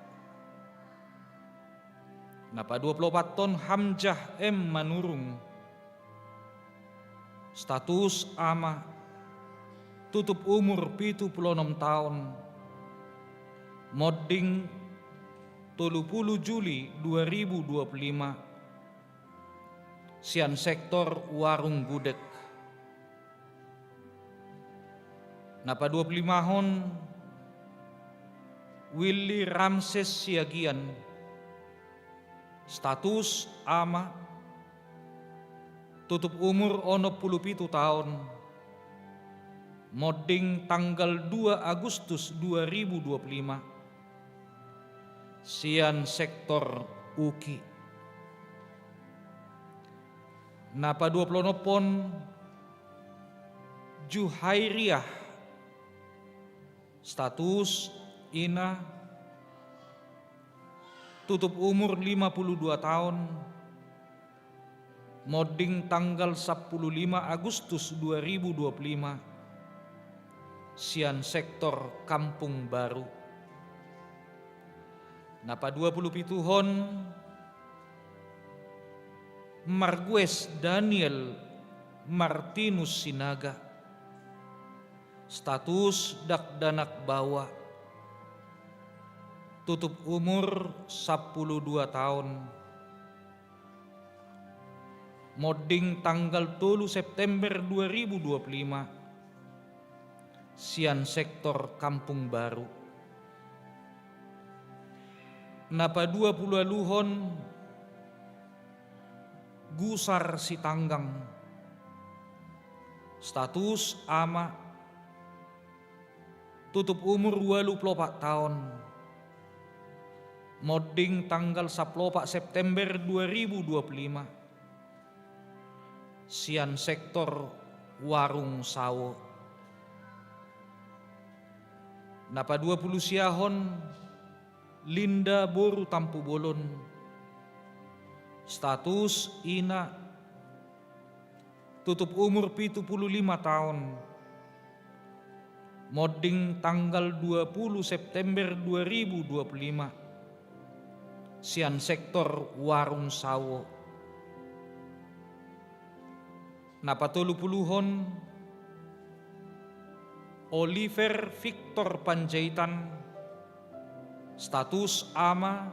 Na paduapulu opathon, Hamjah M Manurung, status ama, tutup umur pitu pulu onom taon, monding tolu pulu Juli dua ribu dua pulu lima, sian sektor Warung Gudeg. Na paduapulu limahon, Willy Ramses Siagian, status ama, tutup umur onom pulu pitu taon, Monding tanggal dua Agustus dua ribu dua puluh lima, sian sektor Uki. Na paduapuluonomhon, Juhairiah, status ina, tutup umur lima puluh dua taon, monding tanggal sampulu lima Agustus dua ribu dua puluh lima, sian sektor Kampung Baru. Na paduapuluhpituhon, Margues Daniel Martinus Sinaga, status dakdanak baoa, tutup umur sampulu dua taon, monding tanggal tolu September dua ribu dua puluh lima, sian sektor Kampung Baru. Na paduapuluualuhon, Gusar Sitanggang, status ama, tutup umur ualu pulu opat taon, monding tanggal sampulu opat September dua ribu dua puluh lima, sian sektor Warung Sawo. Na paduapulusiahon, Linda boru Tampubolon, status ina, tutup umur pitu pulu lima taon, monding tanggal dua pulu September dua ribu dua puluh lima, sian sektor Warung Sawo. Na patolupuluhon, Oliver Victor Panjaitan, status ama,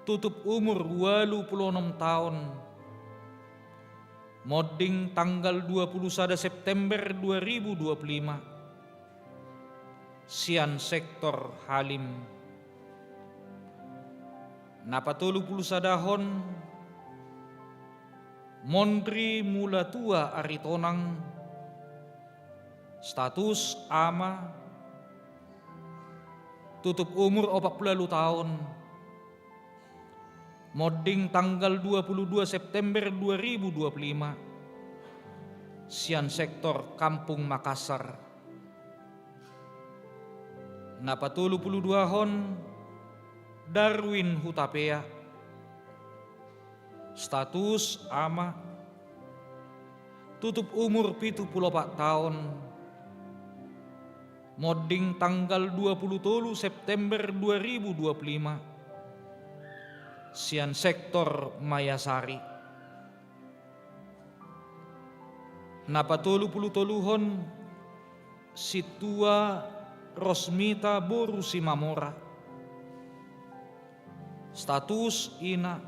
tutup umur ualu pulu onom taon, monding tanggal dua pulu sada September dua ribu dua pulu lima, sian sektor Halim. Na patolupulusadahon, Mondri Mulatua Aritonang, status ama, tutup umur opat pulu ualu taon, monding tanggal dua pulu dua September dua ribu dua pulu lima, sian sektor Kampung Makassar. Na patolupuluduahon, Darwin Hutapea, status ama, tutup umur pitu pulu opat taon, monding tanggal dua pulu tolu September dua ribu dua pulu lima, sian sektor Mayasari. Na patolupulutoluhon, Sintua Rosmita boru Simamora, status ina,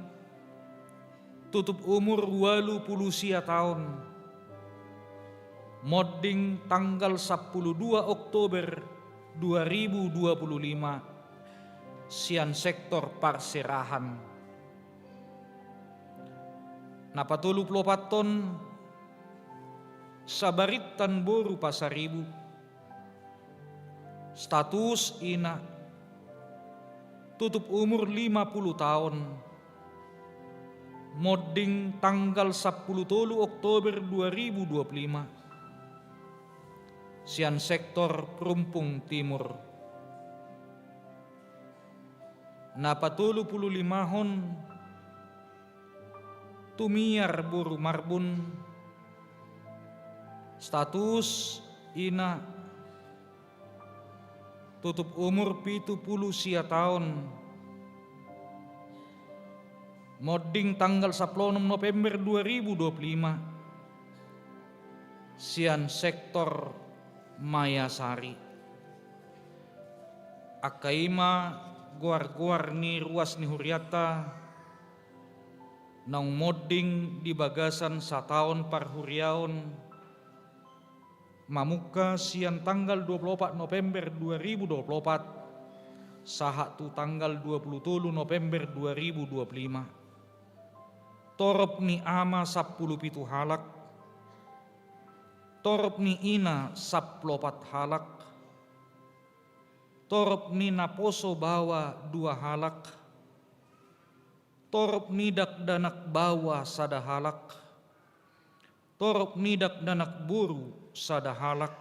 tutup umur ualu pulu sia taon, monding tanggal sampulu dua Oktober dua ribu dua pulu lima, sian sektor Parserahan. Na patolupuluopathon, Sabarintan boru Pasaribu, status ina, tutup umur lima pulu taon, monding tanggal sampulu tolu Oktober dua ribu dua pulu lima, sian sektor Perumpung Timur. Na patolupululimahon, Tumiar boru Marbun, status ina, tutup umur pitu pulu sia taon, monding tanggal sampulu onom November dua ribu dua pulu lima, sian sektor Mayasari. Angka i ma goar-goar ni ruas ni hurianta naung monding di bagasan sataon parhuriaon, mamungka sian tanggal dua pulu opat November dua ribu dua pulu opat sahat tu tanggal dua pulu tolu November dua ribu dua pulu lima. Torop ni ama sampulu pitu halak, Torop ni ina sampulu opat halak, torop ni naposo baoa dua halak, torop ni dakdanak baoa sada halak, torop ni dakdanak boru sada halak,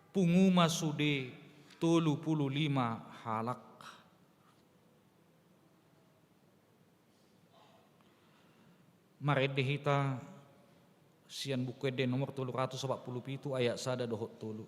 pungu ma sude tolu pulu lima halak. Marende hita sian Buku Ende nomor tolu ratus opat pulu pitu, ayat sada dohot tolu.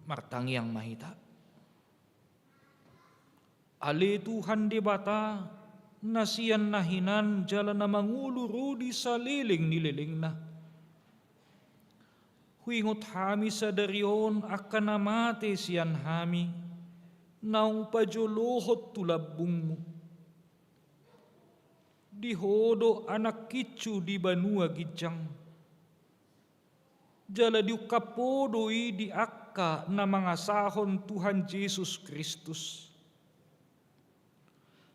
Martangiang ma hita. Ale Tuhan Debata, na sian na hinan jala na mangolu ro di saleleng ni lelengna. Huingot hami sadari on angka na mate sian hami, naung pajolohon tu lambungmu. Di Ho do Anak Kincu di banua ginjang. Jala diungkap Ho do i di angka na mangasahon Tuhan Jesus Kristus.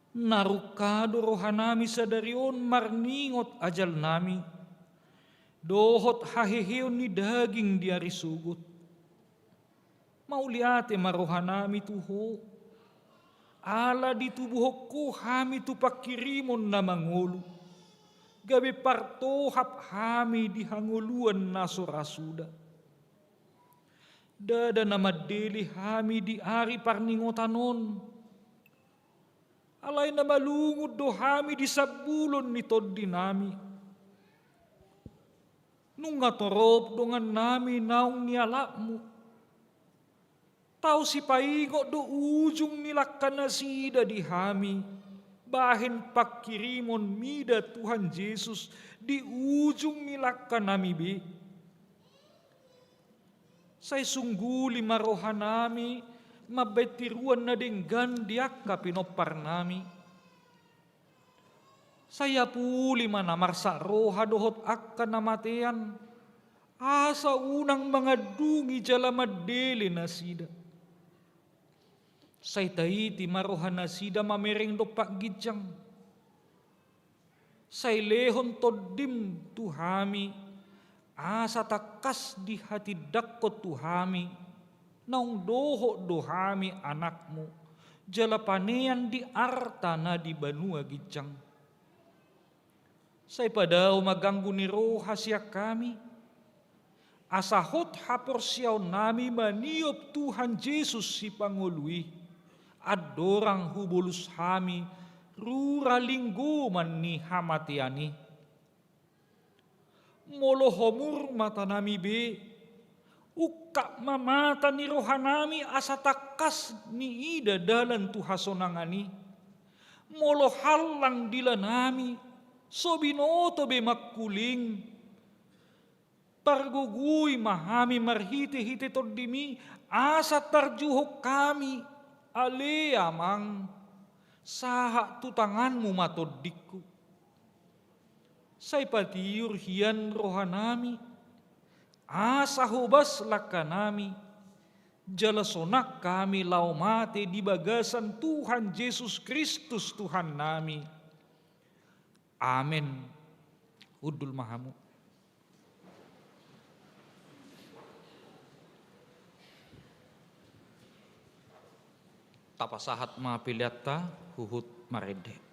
Na rungka do rohanami sadari on marningot ajalnami dohot haheheon ni daging di ari sogot. Mauliate ma rohanami tu Ho, ala ditubuhon Ho hami tu pangkirimon na mangolu, gabe partohap hami di hangoluan na so ra suda. Ndada na mandele hami di ari parningotan on, alai na malungun do hami di sambulon ni tondinami. Nunga torop dongannami naung nialapmu. Tau sipaingot do ujung ni langkanasida di hami, bahen pangkirimon mida Tuhan Jesus di ujung ni langkanami be. Sai sungguli ma rohanami mambahen tiruan na denggan di angka pinomparnami. Sai apuli ma na marsak roha dohot angka na matean, asa unang mangandungi jala mandele nasida. Sai taiti ma rohanasida mamereng dompak ginjang. Sai lehon tondim tu hami, asa tangkas dihatindangkon tu hami, naung dohot do hami anakmu, jala panean di arta na di banua ginjang. Sai padao ma ganggu ni roha sian hami, asa hot haporseaonnami maniop Tuhan Jesus Sipangolu i, andorang hubolus hami rura linggoman ni hamatean i. Molo homur matanami be, ungkap ma mata ni rohanami asa tangkas niida dalan tu hasonangan i. Molo hallang dilanami, so binoto be mangkuling, pargogoi ma hami marhite-hite Tondimi, asa tarjuhon hami, ale Amang, sahat tu tanganmu ma tondingku. Sai patiur hian rohanami, asa hobas langkanami, jala sonang hami laho mate di bagasan Tuhan Jesus Kristus Tuhannami. Amen. Hundul ma hamu. Tapasahat ma peleanta huhut marende.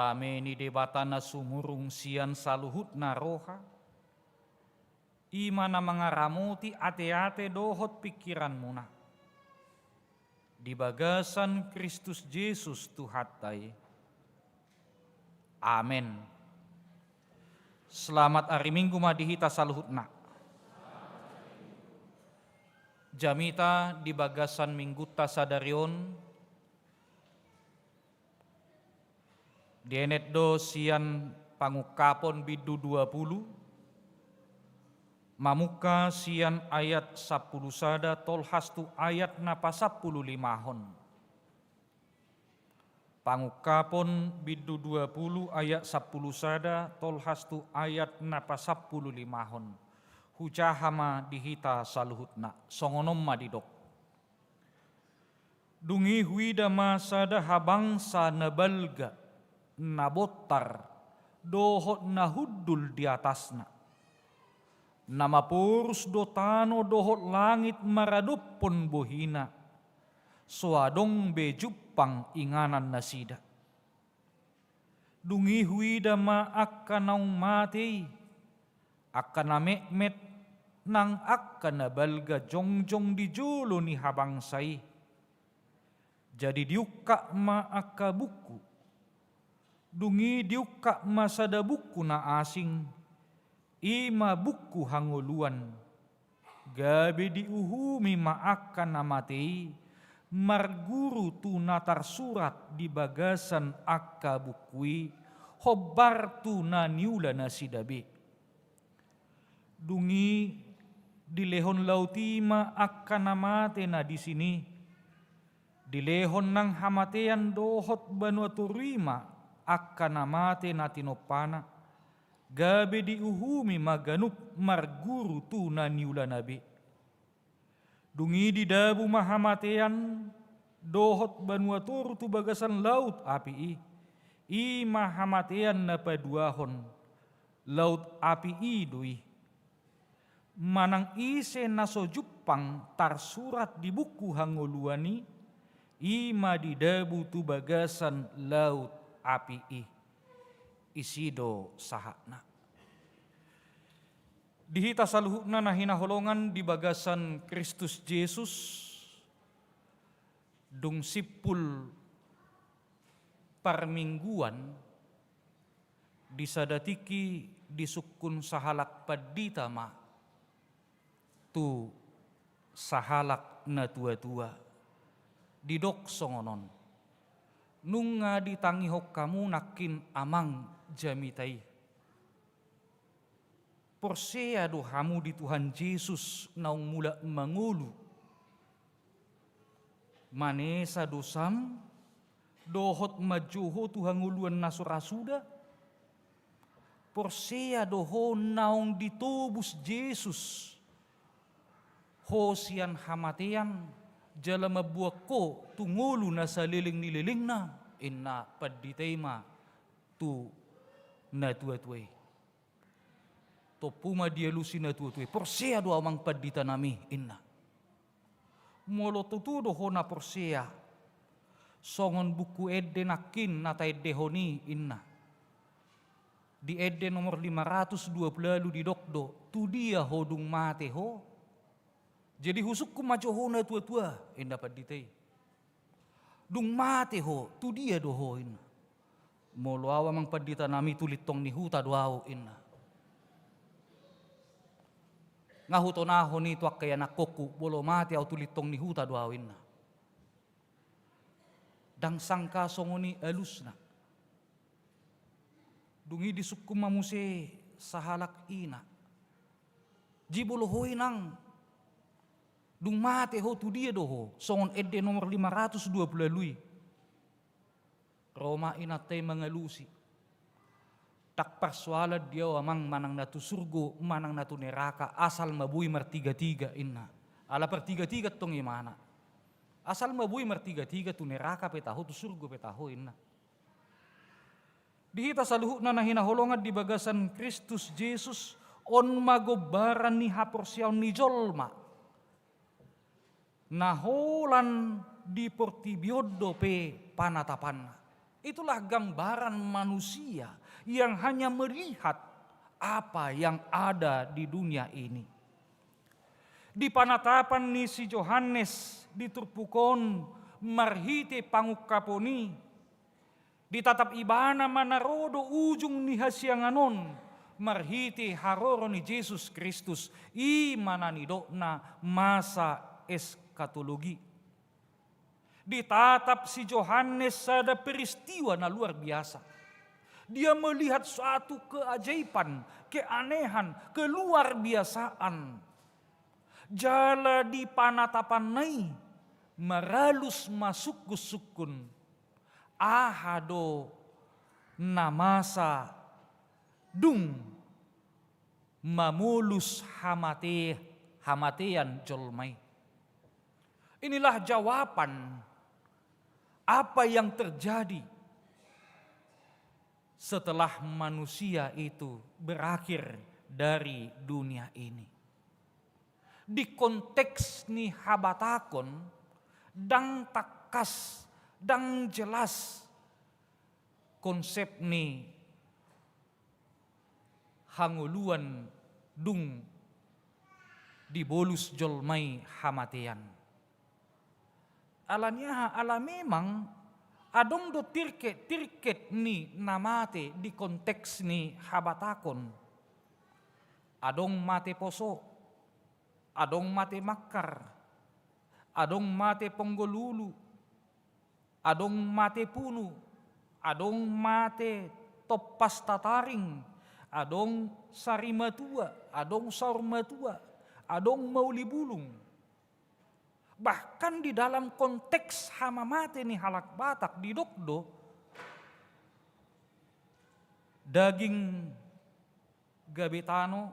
Dame ni Debata na sumurung sian saluhutna roha, i ma na mangaramoti ateate dohot pingkiranmuna di bagasan Kristus Jesus Tuhanta i. Amen. Selamat ari Minggu ma di hita saluhutna. Jamita di bagasan Minggunta sadari on, dienet do sian Pangungkapon bindu dua pulu, mamungka sian ayat sampulu sada tolhas tu ayat na pasampulu limahon. Pangungkapon bindu dua pulu ayat sampulu sada tolhas tu ayat na pasampulu limahon. Hujaha ma di hita saluhutna, songon on ma didok. Dung i huida ma sada habangsa na balga, na bontar, dohot na hundul di atasna. Na maporus do tano dohot langit maradophon bohina, so adong be jumpang inganan nasida. Dung i huida ma angka naung mate i, angka na metmet, nang angka na balga jongjong di jolo ni habangsa i. Jadi diungkap ma angka buku. Dung i diungkap ma sada buku na asing, i ma buku hangoluan. Gabe diuhumi ma angka na mate i marguru tu na tarsurat di bagasan angka buku i, hombar tu na niula nasida be. Dung i dilehon laut i ma angka na mate na disi i. Dilehon nang hamatean dohot banua toru i ma angka na mate na tinompana, gabe diuhumi ma ganup marguru tu na niulana be. Dung i didabu ma hamatean dohot banua toru tu bagasan laut api i, i ma hamatean na paduahon, laut api i do i. Manang ise na so jumpang tarsurat di buku hangoluan i, i ma didabu tu bagasan laut api i. Disi do sahatna. Di hita saluhutna na hinaholongan di bagasan Kristus Jesus, dung simpul parmingguan, di sada tingki disungkun sahalak pandita ma tu sahalak natuatua, didok songon on: Nunga ditangihon hamu nangkin amang jamita i. Porsea do hamu di Tuhan Jesus naung mulak mangolu? Manesa dosam dohot manjou ho tu hangoluan na so ra suda? Porsea do ho naung ditobus Jesus ho sian hamatean, jala mamboan ho tu ngolu na saleleng ni lelengna? Inna pandita i ma tu natuatua i. Tompu ma dialusi natuatua i: Porsea do ahu amang pandita nami, inna. Molo tutu do ho na porsea, songon buku ende nangkin na taendehon i, inna. Di ende nomor lima ratus dua pulu ualu didok do: Tu dia ho dung mate ho? Jadi husungkun ma jo ho natuatua, inna pandita i. Dung mate ho, tu dia do ho, inna. Molo ahu amang pandita nami tu lintong ni huta do ahu, inna. Nga hutonahon i tu angka ianakhonhu, molo mate ahu tu lintong ni huta do ahu, inna. Ndang sangka songon i alusna. Dung i disungkun ma muse sahalak ina: Jibolo ho inang, dung mate ho tu dia do ho? Songon ende nomor lima ratus dua pulu ualu i. Ro ma inanta i mangalusi: Ndang parsoalan di ahu amang manang na tu surgo manang na tu neraka, asal ma boi martigatiga, inna. Ala partigatiga tong imana. Asal ma boi martigatiga, tu neraka pe taho, tu surgo pe taho, inna. Di hita saluhutna na hinaholongan di bagasan Kristus Jesus, on ma gombaran ni haporseaon ni jolma, na holan di portibi on dope panatapanna. Itulah gambaran manusia yang hanya melihat apa yang ada di dunia ini. Di panatapan ni si Johannes di turpuk on marhite pangungkapon i, ditatap ibana ma na ro do ujung ni hasiangan on marhite haroro ni Jesus Kristus, i ma na nidokna masa eskatologi. Ditatap si Johannes sada peristiwa na luar biasa. Dia melihat suatu keajaiban, keanehan, keluar biasaan. Jala di panatapanna i maralus ma sungkun-sungkun. Aha do na masa dung mamolus hamate-, hamatean jolma i? Inilah jawaban apa yang terjadi setelah manusia itu berakhir dari dunia ini. Di konteks ni habatahon, ndang tangkas, ndang jelas konsep ni hangoluan dung dibolus jolma i hamatean. Ala ni aha? Ala memang adong do tirket-tirket ni na mate di konteks ni habatahon. Adong mate poso, adong mate mangkar, adong mate ponggol ulu, adong mate punu, adong mate tompas tataring, adong sari matua, adong saur matua, adong mauli bulung. Bahkan di dalam konteks hamamate ni halak Batak didok do, daging gabe tano,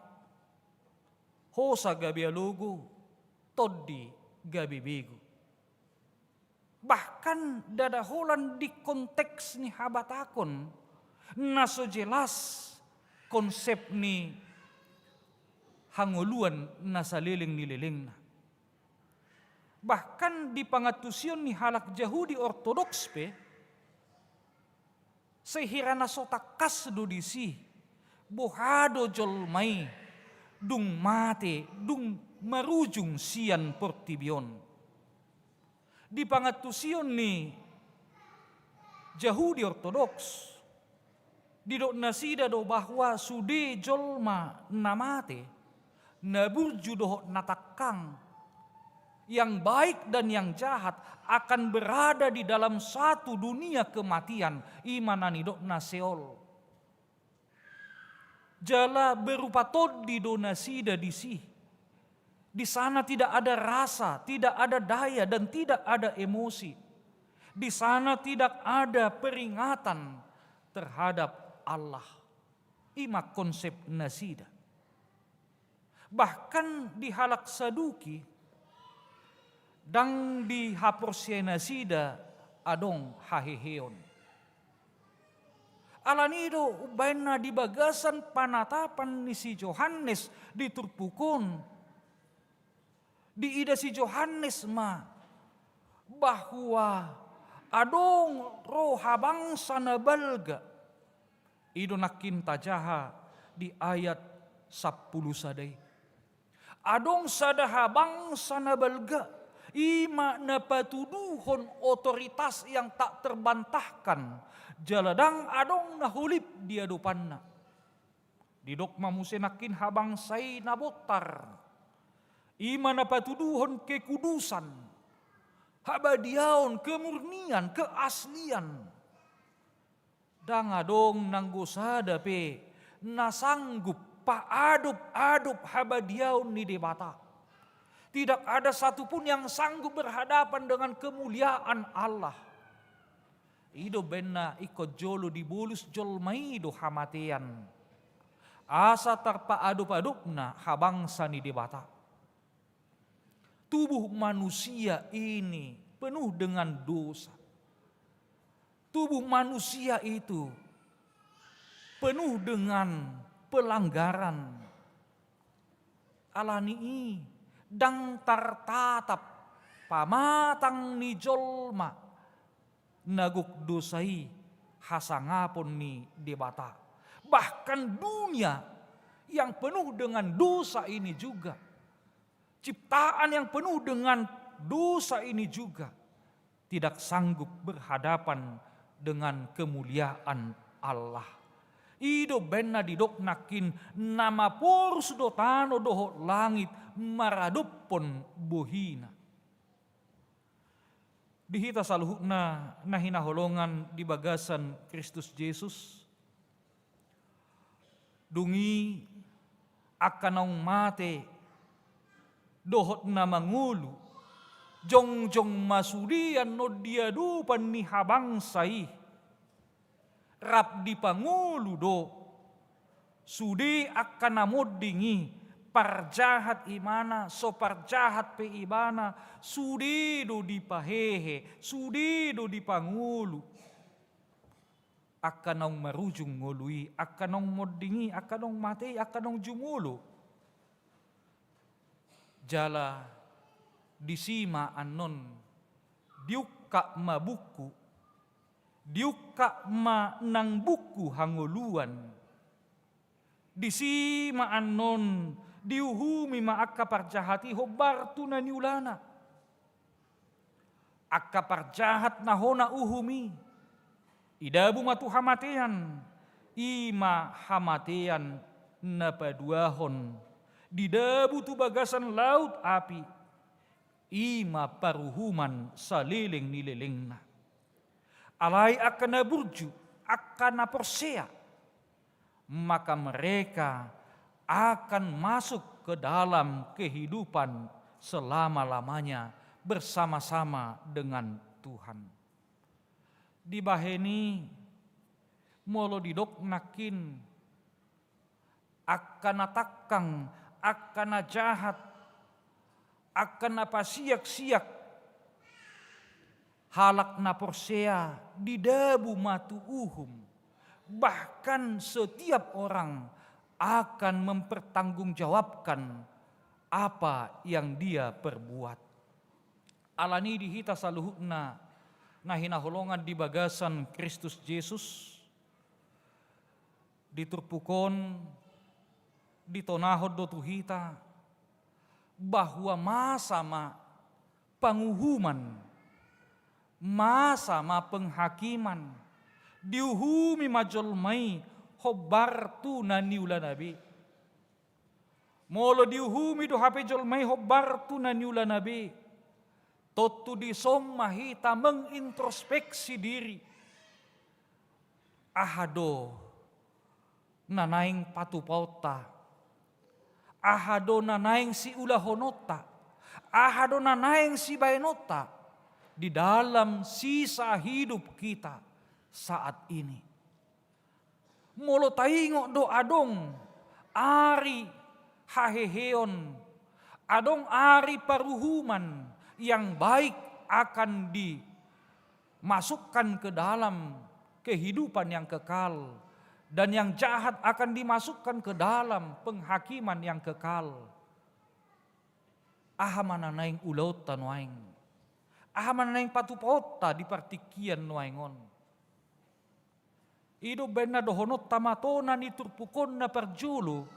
hosa gabe alogo, tondi gabe begu. Bahkan ndada holan di konteks ni habatahon na so jelas konsep ni hangoluan na saleleng ni lelengna. Bahkan di pangantusion ni halak Jahudi Ortodoks pe, sehira na so tangkas do disi boha do jolma i dung mate, dung marujung sian portibi on. Di pangantusion ni Jahudi Ortodoks, didok nasida do bahwa sude jolma na mate, na burju dohot na tangkang, yang baik dan yang jahat, akan berada di dalam satu dunia kematian, i ma na nidokna Seol. Jala berupa tondi do nasida disi. Di sana tidak ada rasa, tidak ada daya, dan tidak ada emosi. Di sana tidak ada peringatan terhadap Allah. I ma konsep nasida. Bahkan di halak Saduki, ndang dihaporseai nasida adong haheheon. Ala ni i do umbahen na di bagasan panatapan ni si Johannes di turpuk on, diida si Johannes ma bahwa adong ro habangsa na balga. I do nangkin tajaha di ayat sampulu sada i. Adong sada habangsa na balga, i ma na patuduhon otoritas yang tak terbantahkan, jala ndang adong na holip di adopanna. Didok ma muse nangkin habangsa i na bontar, i ma na patuduhon kekudusan, habadiaon, kemurnian, keaslian. Ndang adong nanggo sada pe na sanggup paadop-adop habadiaon ni Debata. Tidak ada satu pun yang sanggup berhadapan dengan kemuliaan Allah. I do umbahen na ingkon jolo dibolus jolma i do hamatean, asa tarpaadop-adopna habangsa ni Debata. Tubuh manusia ini penuh dengan dosa. Tubuh manusia itu penuh dengan pelanggaran. Ala ni i ndang tartatap pamatang ni jolma na gok dosa i hasangapon ni Debata. Bahkan dunia yang penuh dengan dosa ini juga, ciptaan yang penuh dengan dosa ini juga tidak sanggup berhadapan dengan kemuliaan Allah. I do umbahen na didok nangkin na maporus do tano dohot langit maradophon bohina. Di hita saluhutna na hinaholongan di bagasan Kristus Jesus, dung i angka naung mate dohot na mangolu, jongjong ma sude annon di adopan ni habangsa i, rap dipangolu do. Sude angka na monding i, parjahat ibana, so parjahat pe ibana, sude do dipahehe, sude do dipangolu. Angka naung marujung ngolu i, angka naung monding i, angka naung mate i, angka naung jumolo. Jala disi ma annon diungkap ma bungku, diungkap ma nang bungku hangoluan. Disi ma annon diuhumi ma angka parjahat i hombar tu na niulana. Angka parjahat na hona uhum i, idabu ma tu hamatean, i ma hamatean na paduahon, didabu tu bagasan laut api, i ma paruhuman saleleng ni lelengna. Alai angka na burju, angka na porsea, maka mereka akan masuk ke dalam kehidupan selama-lamanya bersama-sama dengan Tuhan. Dibahen i, molo didok nangkin, angka na tangkang, angka na jahat, angka na pasiak-siak, halak na porsea didabu ma tu uhum. Bahkan setiap orang akan mempertanggungjawabkan apa yang dia perbuat. Alani di hita saluhutna na hinaholongan di bagasan Kristus Jesus, di turpuk on ditonahon do tu hita bahwa masa ma panguhuman, masa ma penghakiman, diuhumi ma jolma i hombar tu na niulana be. Molo diuhumi do hape jolma i hombar tu na niulana be, tontu dison ma hita mengintrospeksi diri. Aha do na naeng patupaonta? Aha do na naeng siulahononta? Aha do na naeng sibaenonta di dalam sisa hidup kita saat ini? Molo taingot do adong ari haheheon, adong ari paruhuman yang baik akan dimasukkan ke dalam kehidupan yang kekal, dan yang jahat akan dimasukkan ke dalam penghakiman yang kekal. Aha ma na naeng ulaonta nuaeng? Aha ma na naeng patupaonta di partingkian nuaeng on? I do umbahen na dohononta ma tona ni turpuk on na parjolo,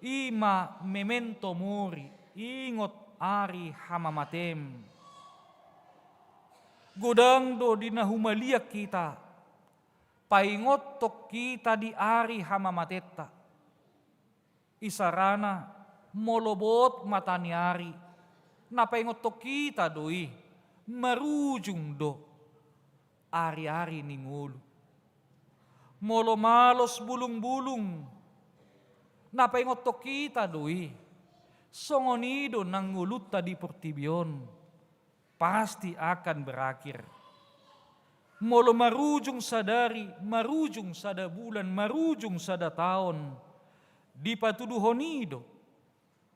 i ma memento mori, ingot ari hamamatem. Godang do di na humaliang hita, paingothon hita di ari hamamatenta. Isarana, molo bot mata ni ari, na paingothon hita do i, marujung do ari-ari ni ngolu. Molo malos bulung-bulung, na paingothon hita do i, songon i do nang ngolunta di portibi on, pasti akan berakhir. Molo marujung sadari, marujung sada bulan, marujung sada taon, dipatuduhon i do,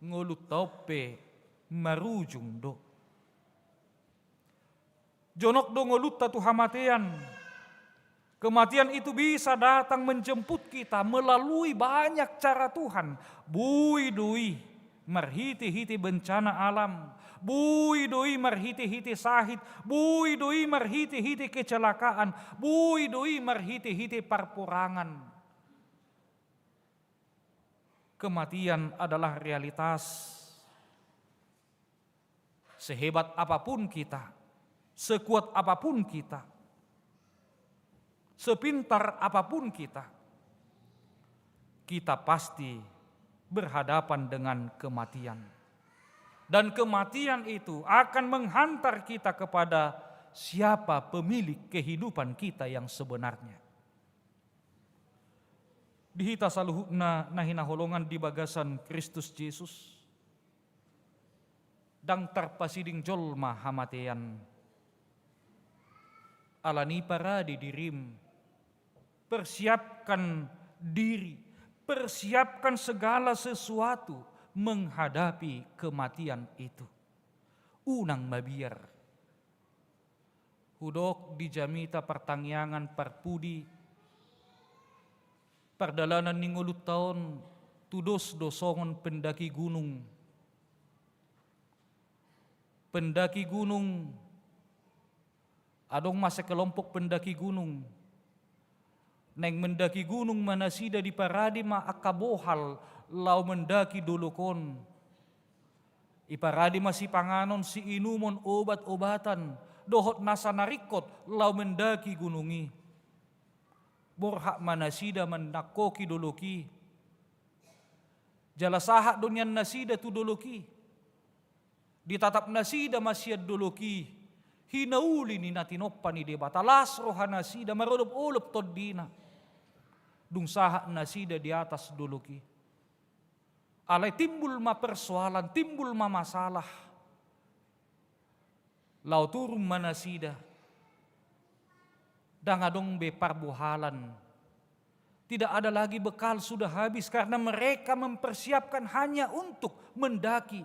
ngolunta on pe marujung do. Jonok do ngolunta tu hamatean. Kematian itu bisa datang menjemput kita melalui banyak cara Tuhan. Boi do i marhite-hite bencana alam, Boi do i marhite-hite sahit, boi do i marhite-hite kecelakaan, boi do i marhite-hite parporangan. Kematian adalah realitas. Sehebat apapun kita, sekuat apapun kita, sepintar apapun kita, kita pasti berhadapan dengan kematian. Dan kematian itu akan menghantar kita kepada siapa pemilik kehidupan kita yang sebenarnya. Di hita saluhutna na hinaholongan di bagasan Kristus Jesus, ndang tarpasiding jolma hamatean. Alani i parade dirim, persiapkan diri, persiapkan segala sesuatu menghadapi kematian itu. Unang mabiar. Hudok di jamita partangiangan parpudi, pardalanan ni ngolunta on tudos do songon pendaki gunung. Pendaki gunung, adong ma sekelompok pendaki gunung. Naeng mendaki gunung ma nasida, diparade ma angka bohal laho mendaki dolok on. Diparade ma sipanganon siinumon, obat-obatan dohot nasa na ringkot laho mendaki gunung i. Borhat ma nasida manangkoki dolok i. Jala sahat do nian nasida tu dolok i. Ditatap nasida ma sian dolok i hinauli ni na tinompa ni Debata. Las roha nasida, marodop-odop tondina dung sahat nasida di atas dolok i. Alai timbul ma persoalan, timbul ma masalah. Laho turun ma nasida, ndang adong be parbohalan. Tidak ada lagi bekal, sudah habis, karena mereka mempersiapkan hanya untuk mendaki,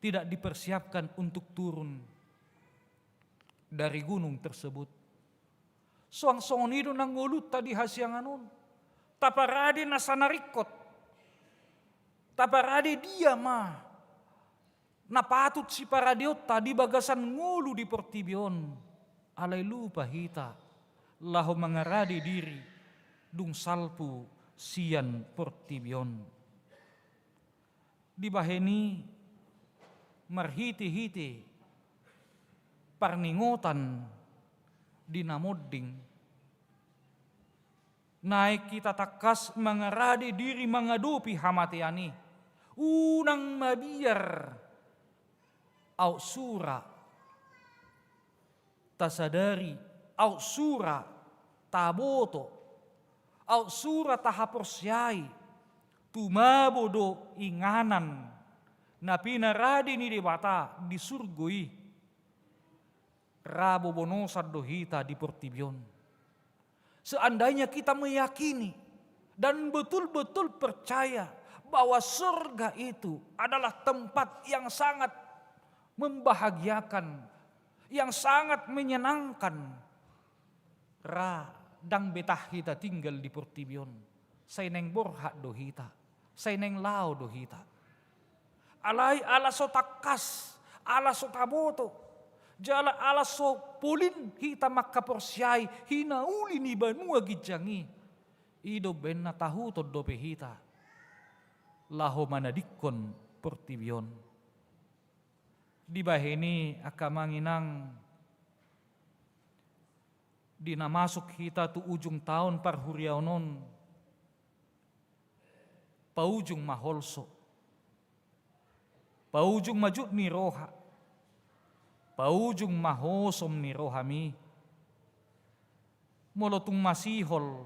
tidak dipersiapkan untuk turun dari gunung tersebut. Suang songon i do nang ngolunta di hasiangan on. Taparade nasa na ringkot. Taparade dia ma na patut siparadeonta di bagasan ngolu di portibi on. Alai lupa hita laho mangarade diri dung salpu sian portibi on. Dibahen i, marhite-hite parningotan di na monding, naeng hita tangkas mangarade diri mangadopi hamatean i. Unang mabiar aut sura tasadari, aut sura taboto, aut sura tahaporseai, tumabo do inganan na pinarade ni Debata di surgo i. Rabo bonosan do hita di portibi on. Seandainya kita meyakini dan betul-betul percaya bahwa surga itu adalah tempat yang sangat membahagiakan, yang sangat menyenangkan, ra ndang betah hita tinggal di portibi on. Sai naeng borhat do hita, sai naeng laho do hita. Alai ala so tangkas, ala so taboto, jala ala so polin hita mangkaporseai hinauli ni banua ginjang i, i do umbahen na tahuton dope hita laho manadingkon portibi on. Dibahen i, angka amang inang, di na masuk hita tu ujung taon parhuriaon on, paujung ma holso, paujung ma jut ni roha, paujung ma hosom ni rohami. Molo tung masihol,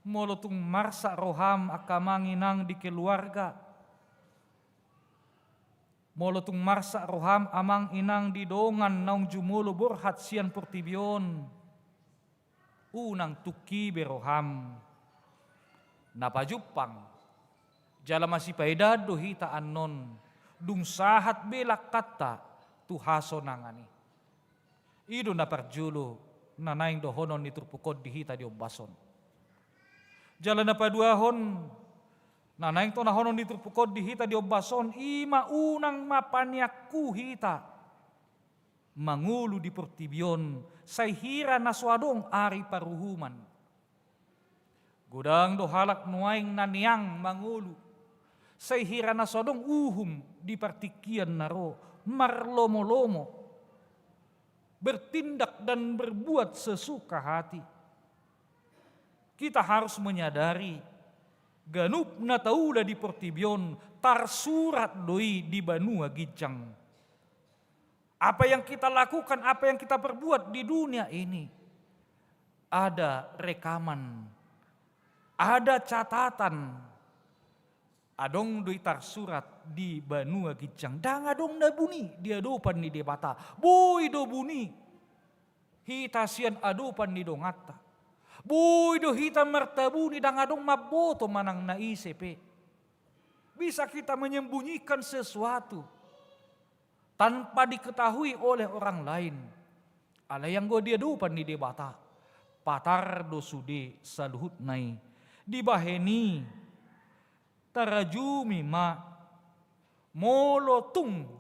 molo tung marsak roham angka amang inang di keluarga, molo tung marsak roham amang inang di dongan naung jumolo borhat sian portibi on, unang tungki be roham. Na pajumpang jala masipaidaan do hita annon, dung sahat be langkanta tu hasonangan i. I do na parjolo na naeng dohonon ni turpuk on di hita di ombas on. Jala na paduahon, Na naeng tonahonon di turpuk on di hita di ombas on, i ma unang ma paniangku hita mangolu di portibi on, sai hira na so adong ari paruhuman. Godang do halak nuaeng na neang mangolu, sai hira na so adong uhum di partingkian na ro, marlomo-lomo, bertindak dan berbuat sesuka hati. Kita harus menyadari, ganup na taula di portibi on tarsurat do i di banua ginjang. Apa yang kita lakukan, apa yang kita perbuat di dunia ini, ada rekaman, ada catatan. Adong do i tarsurat di banua ginjang. Ndang adong na buni di adopan ni Debata. Boi do buni hita sian adopan ni donganta. Boi do hita martabuni, ndang adong mamboto manang na ise pe. Bisa kita menyembunyikan sesuatu tanpa diketahui oleh orang lain. Alai anggo di adopan ni Debata, patar do sude saluhutna i. Dibahen i, tarajumi ma, molo tung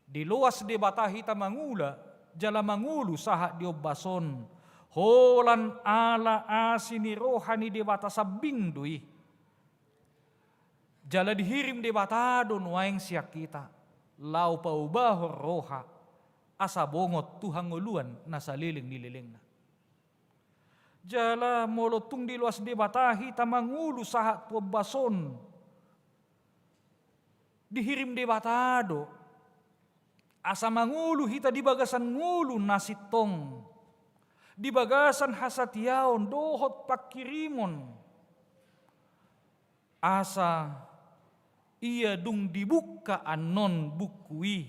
diloas Debata hita mangula jala mangolu sahat di ombas on, holan ala asi ni roha ni Debata sambing do i. Jala dihirim Debata do nuaeng sian hita, laho paubahon roha, asa bongot tu hangoluan na saleleng ni lelengna. Jala molo tung diloas Debata hita mangolu sahat tu ombas on, dihirim Debata do, asa mangolu hita di bagasan ngolu na sintong, di bagasan hasatiaon dohot panghirimon. Asa ia dung dibungka annon buku i,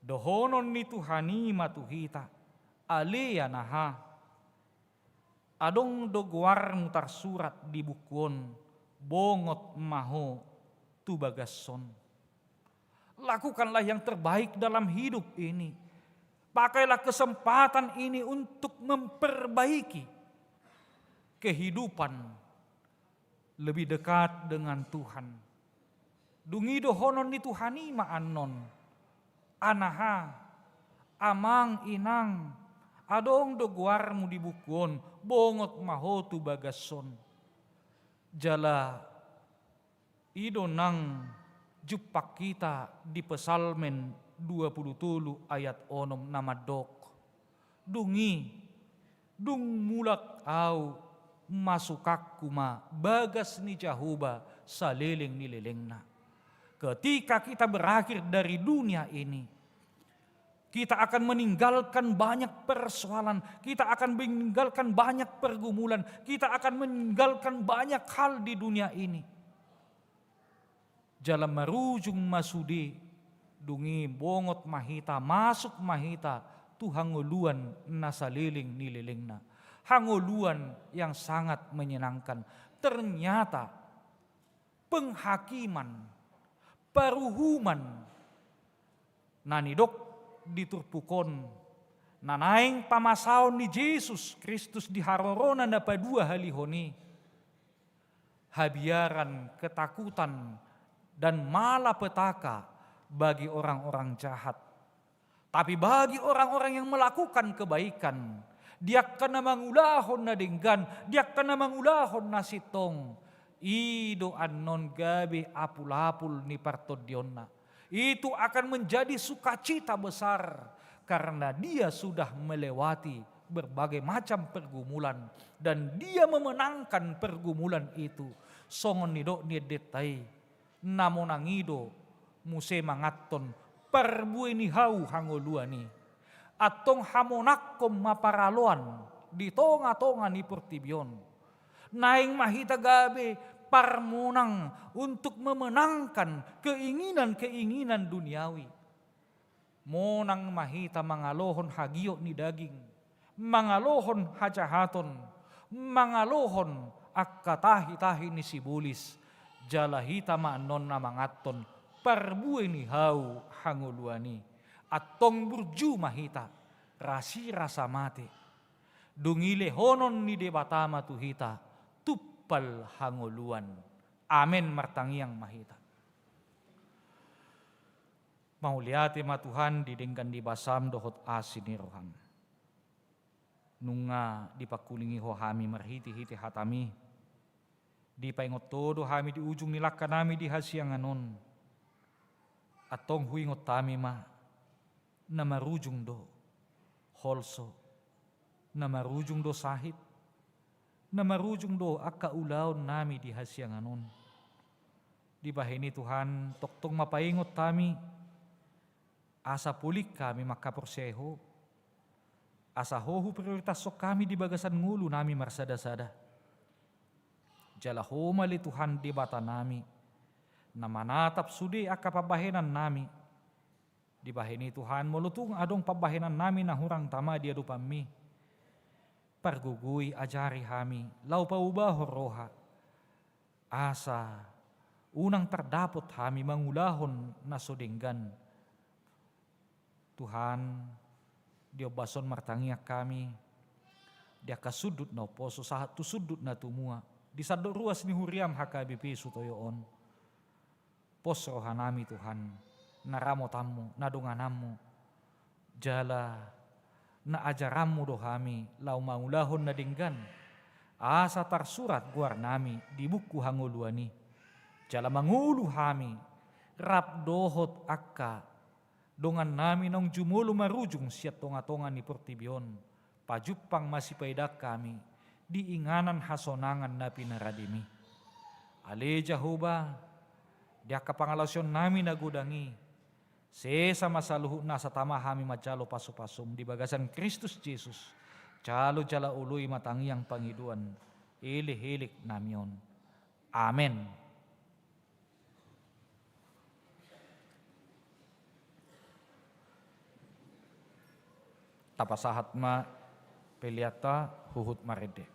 dohonon ni Tuhan i ma tu hita, ale anaha, adong do goarmu tarsurat di buku on, bongot ma ho tu bagas on. Lakukanlah yang terbaik dalam hidup ini. Pakailah kesempatan ini untuk memperbaiki kehidupan lebih dekat dengan Tuhan. Dung i dohonon ni Tuhan i ma annon, anaha, amang, inang, adong do goarmu di buku on, bongot ma ho tu bagas on. Jala i do nang jumpang hita di Psalmen dua pulu tolu ayat onom na mandok, dung i, dung mulak ahu, masukanku ma bagas ni Jahowa saleleng ni lelengna. Ketika kita berakhir dari dunia ini, kita akan meninggalkan banyak persoalan, kita akan meninggalkan banyak pergumulan, kita akan meninggalkan banyak hal di dunia ini. Jala marujung ma sude, dung i bongot ma hita, masuk ma hita tu hangoluan na saleleng ni lelengna. Hangoluan yang sangat menyenangkan. Ternyata penghakiman, paruhuman na nidok di turpuk on, na naeng pamasaon ni Jesus Kristus di harorona na paduahalihon i, habiaran, ketakutan, dan malapetaka bagi orang-orang jahat. Tapi bagi orang-orang yang melakukan kebaikan, di angka na mangulahon na denggan, di angka na mangulahon na sintong, i do annon gabe apul-apul ni partondionna. Itu akan menjadi sukacita besar karena dia sudah melewati berbagai macam pergumulan dan dia memenangkan pergumulan itu. Songon nidok ni endenta i, na monang i do muse manganhon parbue ni hau hangoluan i. Antong hamonangkon ma paraloan di tonga-tonga ni portibi on. Naeng ma hita gabe parmonang untuk memenangkan keinginan-keinginan duniawi. Monang ma hita mangalohon hagiot ni daging, mangalohon hajahaton, mangalohon angka tahi-tahi ni sibolis, jala hita ma annon na manganhon parbue ni hau hangoluan i. Antong burju ma hita, rasirasa mate. Dung i lehonon ni Debata ma tu hita tumpal hangoluan. Amen. Martangiang ma hita. Mauliate ma Tuhan di denggan ni basam dohot asi ni roham. Nunga dipangkulingi Ho hami marhitehite hatami. Dipaingot Ho do hami di ujung ni langkanami di hasiangan on. Antong huingot hami ma, na marujung do holso, na marujung do sahit, na marujung do angka ulaonnami di hasiangan on. Dibahen i Tuhan, tongtong ma paingot hami, asa polin hami mangkaporseai Ho, asa Ho huprioritasashon hami di bagasan ngolunami marsadasada. Jala Ho ma ale Tuhan Debatanami, na manatap sude angka pambahenannami. Dibahen i Tuhan, molo tung adong pambahenannami na hurang tama di adopanMi, pargogoi, ajari hami laho paubahon roha, asa unang tardapot hami mangulahon na so denggan. Tuhan, di ombas on martangiang hami, di angka sundut na umposo sahat tu sundut na tumua, di sandok ruas ni huriaM H K B P Sutoyo on. Pos rohanami Tuhan, na ramotanMu, na dongananMu, jala na ajaranMu do hami laho mangulahon na denggan, asa tarsurat goarnami di buku hangoluan i. Jala mangolu hami rap dohot angka dongannami naung jumolo marujung sian tongatonga ni portibi on, pajumpang ma sipaidaan hami di inganan hasonangan na pinaradeMi. Ale Jahowa, di angka pangalaosionnami na godang i, sesa ma saluhutna asa tama hami manjalo pasupasu-M di bagasan Kristus Jesus, jalo jala oloi ma tangiang pangidoan elekeleknami on. Amen. Tapasahat ma peleanta huhut marende.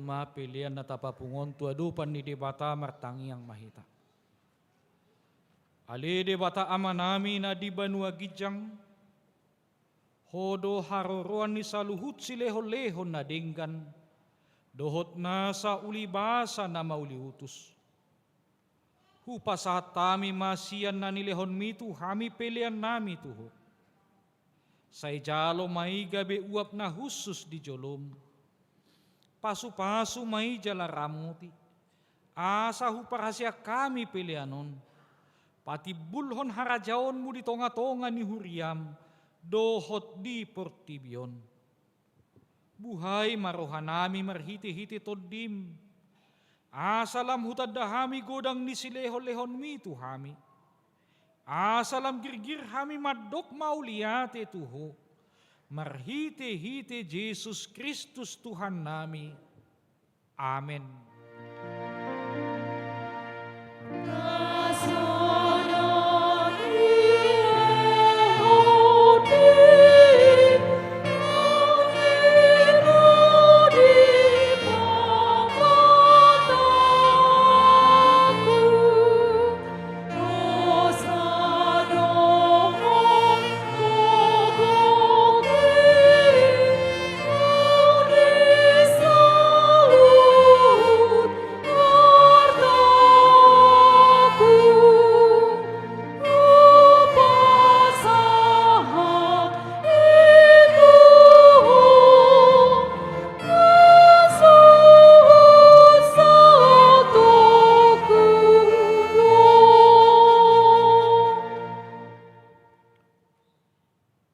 ma pelean na tapapungu on tu adopan ni Debata. Martangiang ma hita. Ale Debata Amanami na di banua ginjang, Ho do haroroan ni saluhut silehonlehon na denggan, dohot nasa ulibasa na mauliutus. Hupasahat hami ma sian na nilehonmi tu hami peleannami tu Ho. Sai jalo ma i gabe uap na hushus di jolom. Pasupasu ma i jala ramoti, asa huparhaseang hami pelean on patimbulhon harajaonmu di tongatonga ni huriam dohot di portibi on. Buhai ma rohanami marhitehite Tondim, asa lam hutanda hami godang ni silehonlehonmi tu hami, asa lam girgir hami mandok mauliate tu Ho, marhitehite Jesus Kristus Tuhannami. Amen.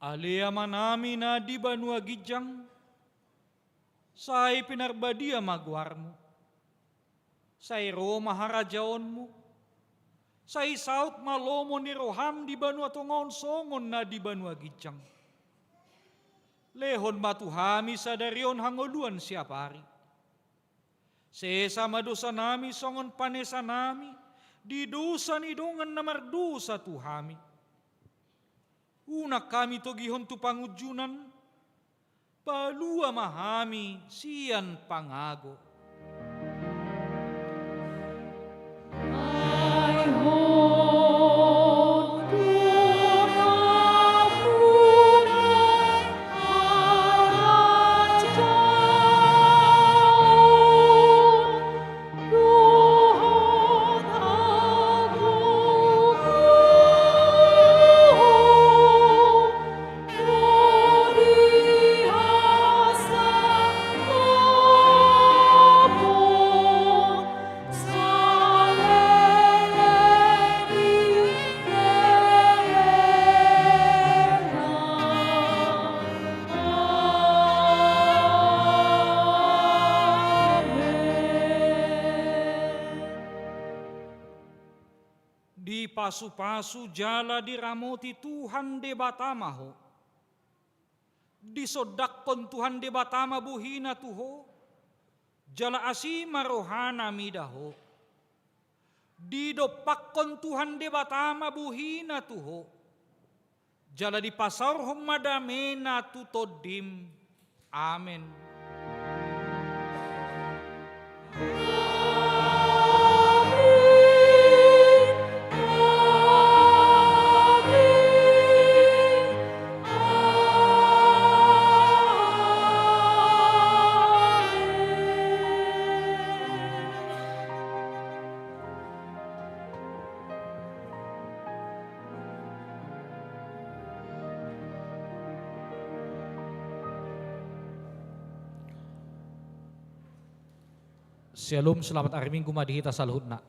Ale Amanami na di banua ginjang, sai pinarbadia ma goarmu. Sai ro ma harajaonmu. Sai saut ma lomo ni roham di banua tonga on songon na di banua ginjang. Lehon ma tu hami sadari on hangoluan siapari. Sesa ma dosanami songon panesanami di dosa ni dongan na mardosa tu hami. Unang hami togihon tu pangunjunan, palua ma hami sian pangago. Dipasupasu jala diramoti Tuhan Debata ma ho. Disondangkon Tuhan Debata ma bohina tu ho, jala asi ma rohana mida ho. Didompakkon Tuhan Debata ma bohina tu ho, jala dipasaorhon ma damena tu tondim. Amen. Syalom, selamat hari Minggu ma di hita saluhutna.